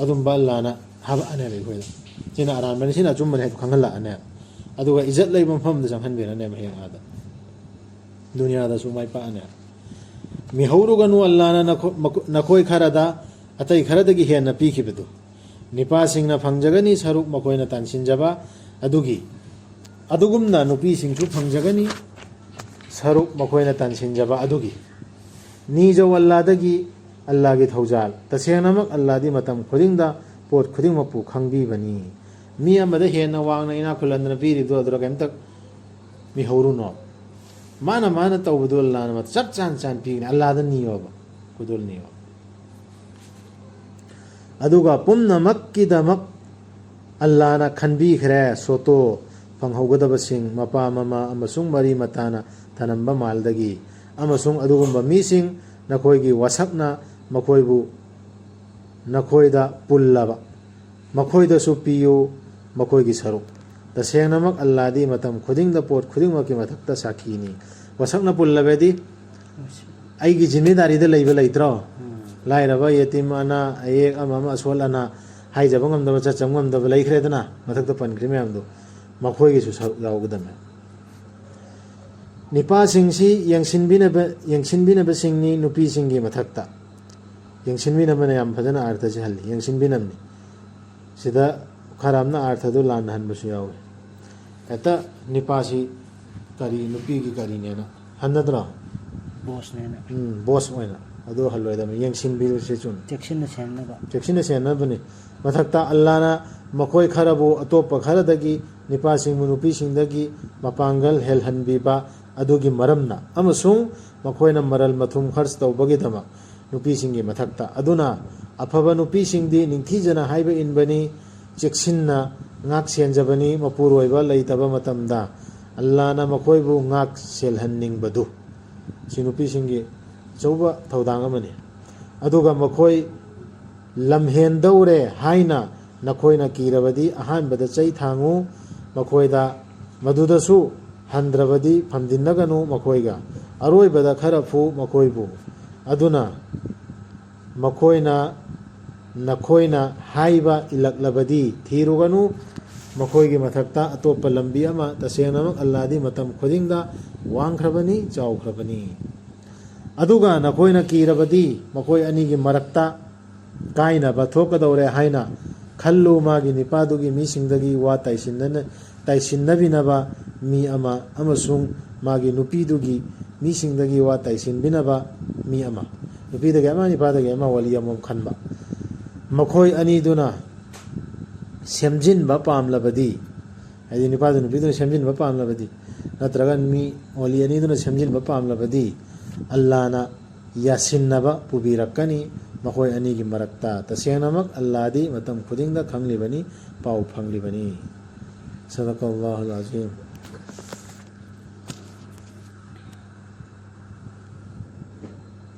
ꯑꯗꯨꯝꯕ ꯑꯜꯂꯥꯅ ꯍꯥꯄꯛꯑꯅꯦꯕ ꯑꯩꯈꯣꯏꯗ꯫ ꯁꯤꯅ ꯑꯔꯥꯟꯕꯅꯤ, ꯁꯤꯅ ꯑꯆꯨꯝꯕꯅꯤ ꯍꯥꯏꯗꯣ ꯈꯪꯍꯜꯂꯛꯑꯅꯦꯕ꯫ ꯑꯗꯨꯒ ꯏꯖꯠ ꯂꯩꯕ ꯃꯐꯝꯗ ꯆꯪꯍꯟꯕꯤꯔꯅꯦꯕ ꯍꯌꯦꯡ ꯑꯥꯗ꯫ ꯗꯨꯅꯤꯌꯥꯗꯁꯨ ꯃꯥꯏ ꯄꯥꯛꯑꯅꯦꯕ꯫ ꯃꯤꯍꯧꯔꯨꯒꯅꯨ, ꯑꯜꯂꯥꯅ ꯅꯈꯣ-, ꯃꯈꯣ-, ꯅꯈꯣꯏ ꯈꯔꯗ ꯑꯇꯩ ꯈꯔꯗꯒꯤ ꯍꯦꯟꯅ ꯄꯤꯈꯤꯕꯗꯨ꯫ ꯅꯨꯄꯥꯁꯤꯡꯅ ꯐꯪꯖꯒꯅꯤ ꯁꯔꯨꯛ ꯃꯈꯣꯏꯅ ꯇꯥꯟꯁꯤꯟꯖꯕ ꯑꯗꯨꯒꯤ, ꯑꯗꯨꯒꯨꯝꯅ ꯅꯨꯄꯤꯁꯤꯡꯁꯨ ꯐꯪꯖꯒꯅꯤ ꯁꯔꯨꯛ ꯃꯈꯣꯏꯅ ꯇꯥꯟꯁꯤꯟꯖꯕ ꯑꯗꯨꯒꯤ꯫ ꯅꯤꯖꯧ ꯑꯜꯂꯥꯗꯒꯤ, ꯑꯜꯂꯥꯒꯤ ꯊꯧꯖꯥꯜ꯫ ꯇꯁꯦꯡꯅꯃꯛ ꯑꯜꯂꯥꯗꯤ ꯃꯇꯝ ꯈꯨꯗꯤꯡꯗ ꯄꯣꯠ ꯈꯨꯗꯤꯡꯃꯛꯄꯨ ꯈꯪꯕꯤꯕꯅꯤ꯫ ꯃꯤ ꯑꯃꯗ ꯍꯦꯟꯅ ꯋꯥꯡꯅ ꯏꯅꯥꯛ ꯈꯨꯜꯍꯟꯗꯅ ꯄꯤꯔꯤꯕꯗꯣ ꯑꯗꯨꯗ ꯀꯩꯝꯇ ꯃꯤꯍꯧꯔꯨꯅꯣ꯫ ꯃꯥꯅ, ꯃꯥꯅ ꯇꯧꯕꯗꯣ ꯑꯜꯂꯥꯅ ꯆꯞ ꯆꯥꯟ ꯆꯥꯟ ꯄꯤꯒꯅꯤ꯫ ꯑꯜꯂꯥꯗ ꯅꯤꯌꯣꯕ, ꯈꯨꯗꯣꯜ ꯅꯤꯌꯣ꯫ ꯑꯗꯨꯒ ꯄꯨꯝꯅꯃꯛꯀꯤꯗꯃꯛ ꯑꯜꯂꯥꯅ ꯈꯟꯕꯤꯈ꯭ꯔꯦ ꯁꯣꯇꯣ, ꯐꯪꯍꯧꯒꯗꯕꯁꯤꯡ, ꯃꯄꯥ ꯃꯃꯥ ꯑꯃꯁꯨꯡ ꯃꯔꯤ ꯃꯇꯥꯅ ꯊꯅꯝꯕ ꯃꯥꯜꯗꯒꯤ꯫ ꯑꯃꯁꯨꯡ ꯑꯗꯨꯒꯨꯝꯕ ꯃꯤꯁꯤꯡ, ꯅꯈꯣꯏꯒꯤ ꯋꯥꯁꯛꯅ ꯃꯈꯣꯏꯕꯨ ꯅꯈꯣꯏꯗ ꯄꯨꯜꯂꯕ, ꯃꯈꯣꯏꯗꯁꯨ ꯄꯤꯌꯨ ꯃꯈꯣꯏꯒꯤ ꯁꯔꯨꯛ꯫ ꯇꯁꯦꯡꯅꯃꯛ ꯑꯜꯂꯥꯗꯤ ꯃꯇꯝ ꯈꯨꯗꯤꯡꯗ ꯄꯣꯠ ꯈꯨꯗꯤꯡꯃꯛꯀꯤ ꯃꯊꯛꯇ ꯁꯥꯈꯤꯅꯤ꯫ ꯋꯥꯁꯛꯅ ꯄꯨꯜꯂꯕꯗꯤ ꯑꯩꯒꯤ ꯖꯤꯝꯃꯦꯗꯥꯔꯤꯗ ꯂꯩꯕ ꯂꯩꯇ꯭ꯔꯣ? ꯎꯝ꯫ ꯂꯥꯏꯔꯕ, ꯌꯦꯇꯤꯝ, ꯑꯅꯥ ꯑꯌꯦꯛ, ꯑꯃ ꯑꯃ, ꯑꯁꯣꯜ ꯑꯅꯥ, ꯍꯥꯏꯖꯕ ꯉꯝꯗꯕ, ꯆꯠꯆꯕ ꯉꯝꯗꯕ ꯂꯩꯈ꯭ꯔꯦꯗꯅ, ꯃꯊꯛꯇ ꯄꯟꯈ꯭ꯔꯤ ꯃꯌꯥꯝꯗꯣ, ꯃꯈꯣꯏꯒꯤꯁꯨ ꯁꯔꯨꯛ ꯌꯥꯎꯒꯗꯕꯅꯦ꯫ ꯅꯤꯄꯥꯁꯤꯡꯁꯤ ꯌꯦꯡꯁꯤꯟꯕꯤꯅꯕ, ꯌꯦꯡꯁꯤꯟꯕꯤꯅꯕꯁꯤꯡꯅꯤ ꯅꯨꯄꯤꯁꯤꯡꯒꯤ ꯃꯊꯛꯇ꯫ ꯌꯦꯡꯁꯤꯟꯕꯤꯅꯕꯅ ꯌꯥꯝ ꯐꯖꯅ ꯑꯥꯔꯊꯁꯤ ꯍꯜꯂꯤ, ꯌꯦꯡꯁꯤꯟꯕꯤꯅꯕꯅꯤ꯫ ꯁꯤꯗ ꯈꯔ ꯑꯃꯅ ꯑꯥꯔꯊꯗꯨ ꯂꯥꯟꯅ ꯍꯟꯕꯁꯨ ꯌꯥꯎꯏ꯫ ꯍꯦꯛꯇ ꯅꯤꯄꯥꯁꯤ ꯀꯔꯤ, ꯅꯨꯄꯤꯒꯤ ꯀꯔꯤꯅꯦꯅ ꯍꯟꯅꯗ꯭ꯔꯣ? ꯕꯣꯁꯅꯦꯅ꯫ ꯎꯝ, ꯕꯣꯁ ꯑꯣꯏꯅ꯫ ꯑꯗꯨ ꯍꯜꯂꯣꯏꯗꯕꯅꯤ, ꯌꯦꯡꯁꯤꯟꯕꯤꯔꯨꯁꯤ ꯆꯨꯝ꯫ ꯆꯦꯛꯁꯤꯟꯅ ꯁꯦꯟꯅꯕ꯫ ꯆꯦꯛꯁꯤꯟꯅ ꯁꯦꯟꯅꯕꯅꯤ꯫ ꯃꯊꯛꯇ ꯑꯜꯂꯥꯅ ꯃꯈꯣꯏ ꯈꯔꯕꯨ ꯑꯇꯣꯞꯄ ꯈꯔꯗꯒꯤ, ꯅꯤꯄꯥꯁꯤꯡꯕꯨ ꯅꯨꯄꯤꯁꯤꯡꯗꯒꯤ ꯃꯄꯥꯡꯒꯜ ꯍꯦꯜꯍꯟꯕꯤꯕ ꯑꯗꯨꯒꯤ ꯃꯔꯝꯅ, ꯑꯃꯁꯨꯡ ꯃꯈꯣꯏꯅ ꯃꯔꯜ ꯃꯊꯨꯝ ꯈꯔꯆ ꯇꯧꯕꯒꯤꯗꯃꯛ ꯅꯨꯄꯤꯁꯤꯡꯒꯤ ꯃꯊꯛꯇ꯫ ꯑꯗꯨꯅ ꯑꯐꯕ ꯅꯨꯄꯤꯁꯤꯡꯗꯤ ꯅꯤꯡꯊꯤꯖꯅ ꯍꯥꯏꯕ ꯏꯟꯕꯅꯤ, ꯆꯦꯛꯁꯤꯟꯅ ꯉꯥꯛ ꯁꯦꯟꯖꯕꯅꯤ, ꯃꯄꯨꯔꯣꯏꯕ ꯂꯩꯇꯕ ꯃꯇꯝꯗ ꯑꯜꯂꯥꯅ ꯃꯈꯣꯏꯕꯨ ꯉꯥꯛ ꯁꯦꯜꯍꯟꯅꯤꯡꯕꯗꯨ꯫ ꯁꯤ ꯅꯨꯄꯤꯁꯤꯡꯒꯤ ꯑꯆꯧꯕ ꯊꯧꯗꯥꯡ ꯑꯃꯅꯤ꯫ ꯑꯗꯨꯒ ꯃꯈꯣꯏ ꯂꯝꯍꯦꯟꯗꯧꯔꯦ ꯍꯥꯏꯅ ꯅꯈꯣꯏꯅ ꯀꯤꯔꯕꯗꯤ ꯑꯍꯥꯟꯕꯗ ꯆꯩ ꯊꯥꯡꯉꯨ ꯃꯈꯣꯏꯗ, ꯃꯗꯨꯗꯁꯨ ꯍꯟꯗ꯭ꯔꯕꯗꯤ ꯐꯝꯗꯤꯟꯅꯒꯅꯨ ꯃꯈꯣꯏꯒ, ꯑꯔꯣꯏꯕꯗ ꯈꯔ ꯐꯨ ꯃꯈꯣꯏꯕꯨ꯫ ꯑꯗꯨꯅ ꯃꯈꯣꯏꯅ, ꯅꯈꯣꯏꯅ ꯍꯥꯏꯕ ꯏꯜꯂꯛꯂꯕꯗꯤ ꯊꯤꯔꯨꯒꯅꯨ ꯃꯈꯣꯏꯒꯤ ꯃꯊꯛꯇ ꯑꯇꯣꯞꯄ ꯂꯝꯕꯤ ꯑꯃ꯫ ꯇꯁꯦꯡꯅꯃꯛ ꯑꯜꯂꯥꯗꯤ ꯃꯇꯝ ꯈꯨꯗꯤꯡꯗ ꯋꯥꯡꯈ꯭ꯔꯕꯅꯤ, ꯆꯥꯎꯈ꯭ꯔꯕꯅꯤ꯫ ꯑꯗꯨꯒ ꯅꯈꯣꯏꯅ ꯀꯤꯔꯕꯗꯤ ꯃꯈꯣꯏ ꯑꯅꯤꯒꯤ ꯃꯔꯛꯇ ꯀꯥꯏꯅꯕ ꯊꯣꯛꯀꯗꯧꯔꯦ ꯍꯥꯏꯅ ꯈꯜꯂꯨ꯫ ꯃꯥꯒꯤ ꯅꯤꯄꯥꯗꯨꯒꯤ ꯃꯤꯁꯤꯡꯗꯒꯤ ꯋꯥ ꯇꯥꯏꯁꯤꯟꯅꯅ-, ꯇꯥꯏꯁꯤꯟꯅꯕꯤꯅꯕ ꯃꯤ ꯑꯃ ꯑꯃꯁꯨꯡ ꯃꯥꯒꯤ ꯅꯨꯄꯤꯗꯨꯒꯤ ꯃꯤꯁꯤꯡꯗꯒꯤ ꯋꯥ ꯇꯥꯏꯁꯤꯟꯕꯤꯅꯕ ꯃꯤ ꯑꯃ꯫ ꯅꯨꯄꯤꯗꯒꯤ ꯑꯃ, ꯅꯤꯄꯥꯗꯒꯤ ꯑꯃ, ꯋꯥꯂꯤ ꯑꯃꯃꯝ ꯈꯟꯕ꯫ ꯃꯈꯣꯏ ꯑꯅꯤꯗꯨꯅ ꯁꯦꯝꯖꯤꯟꯕ ꯄꯥꯝꯂꯕꯗꯤ, ꯍꯥꯏꯗꯤ ꯅꯤꯄꯥꯗꯨ ꯅꯨꯄꯤꯗꯨꯅ ꯁꯦꯝꯖꯤꯟꯕ ꯄꯥꯝꯂꯕꯗꯤ, ꯅꯠꯇ꯭ꯔꯒ ꯃꯤ ꯋꯥꯂꯤ ꯑꯅꯤꯗꯨꯅ ꯁꯦꯝꯖꯤꯟꯕ ꯄꯥꯝꯂꯕꯗꯤ, ꯑꯜꯂꯥꯅ ꯌꯥꯁꯤꯟꯅꯕ ꯄꯨꯕꯤꯔꯛꯀꯅꯤ ꯃꯈꯣꯏ ꯑꯅꯤꯒꯤ ꯃꯔꯛꯇ꯫ ꯇꯁꯦꯡꯅꯃꯛ ꯑꯜꯂꯥꯗꯤ ꯃꯇꯝ ꯈꯨꯗꯤꯡꯗ ꯈꯪꯂꯤꯕꯅꯤ, ꯄꯥꯎ ꯐꯪꯂꯤꯕꯅꯤ꯫ ꯁꯗꯀꯜꯂꯥꯍꯨꯜ ꯑꯖꯤꯝ꯫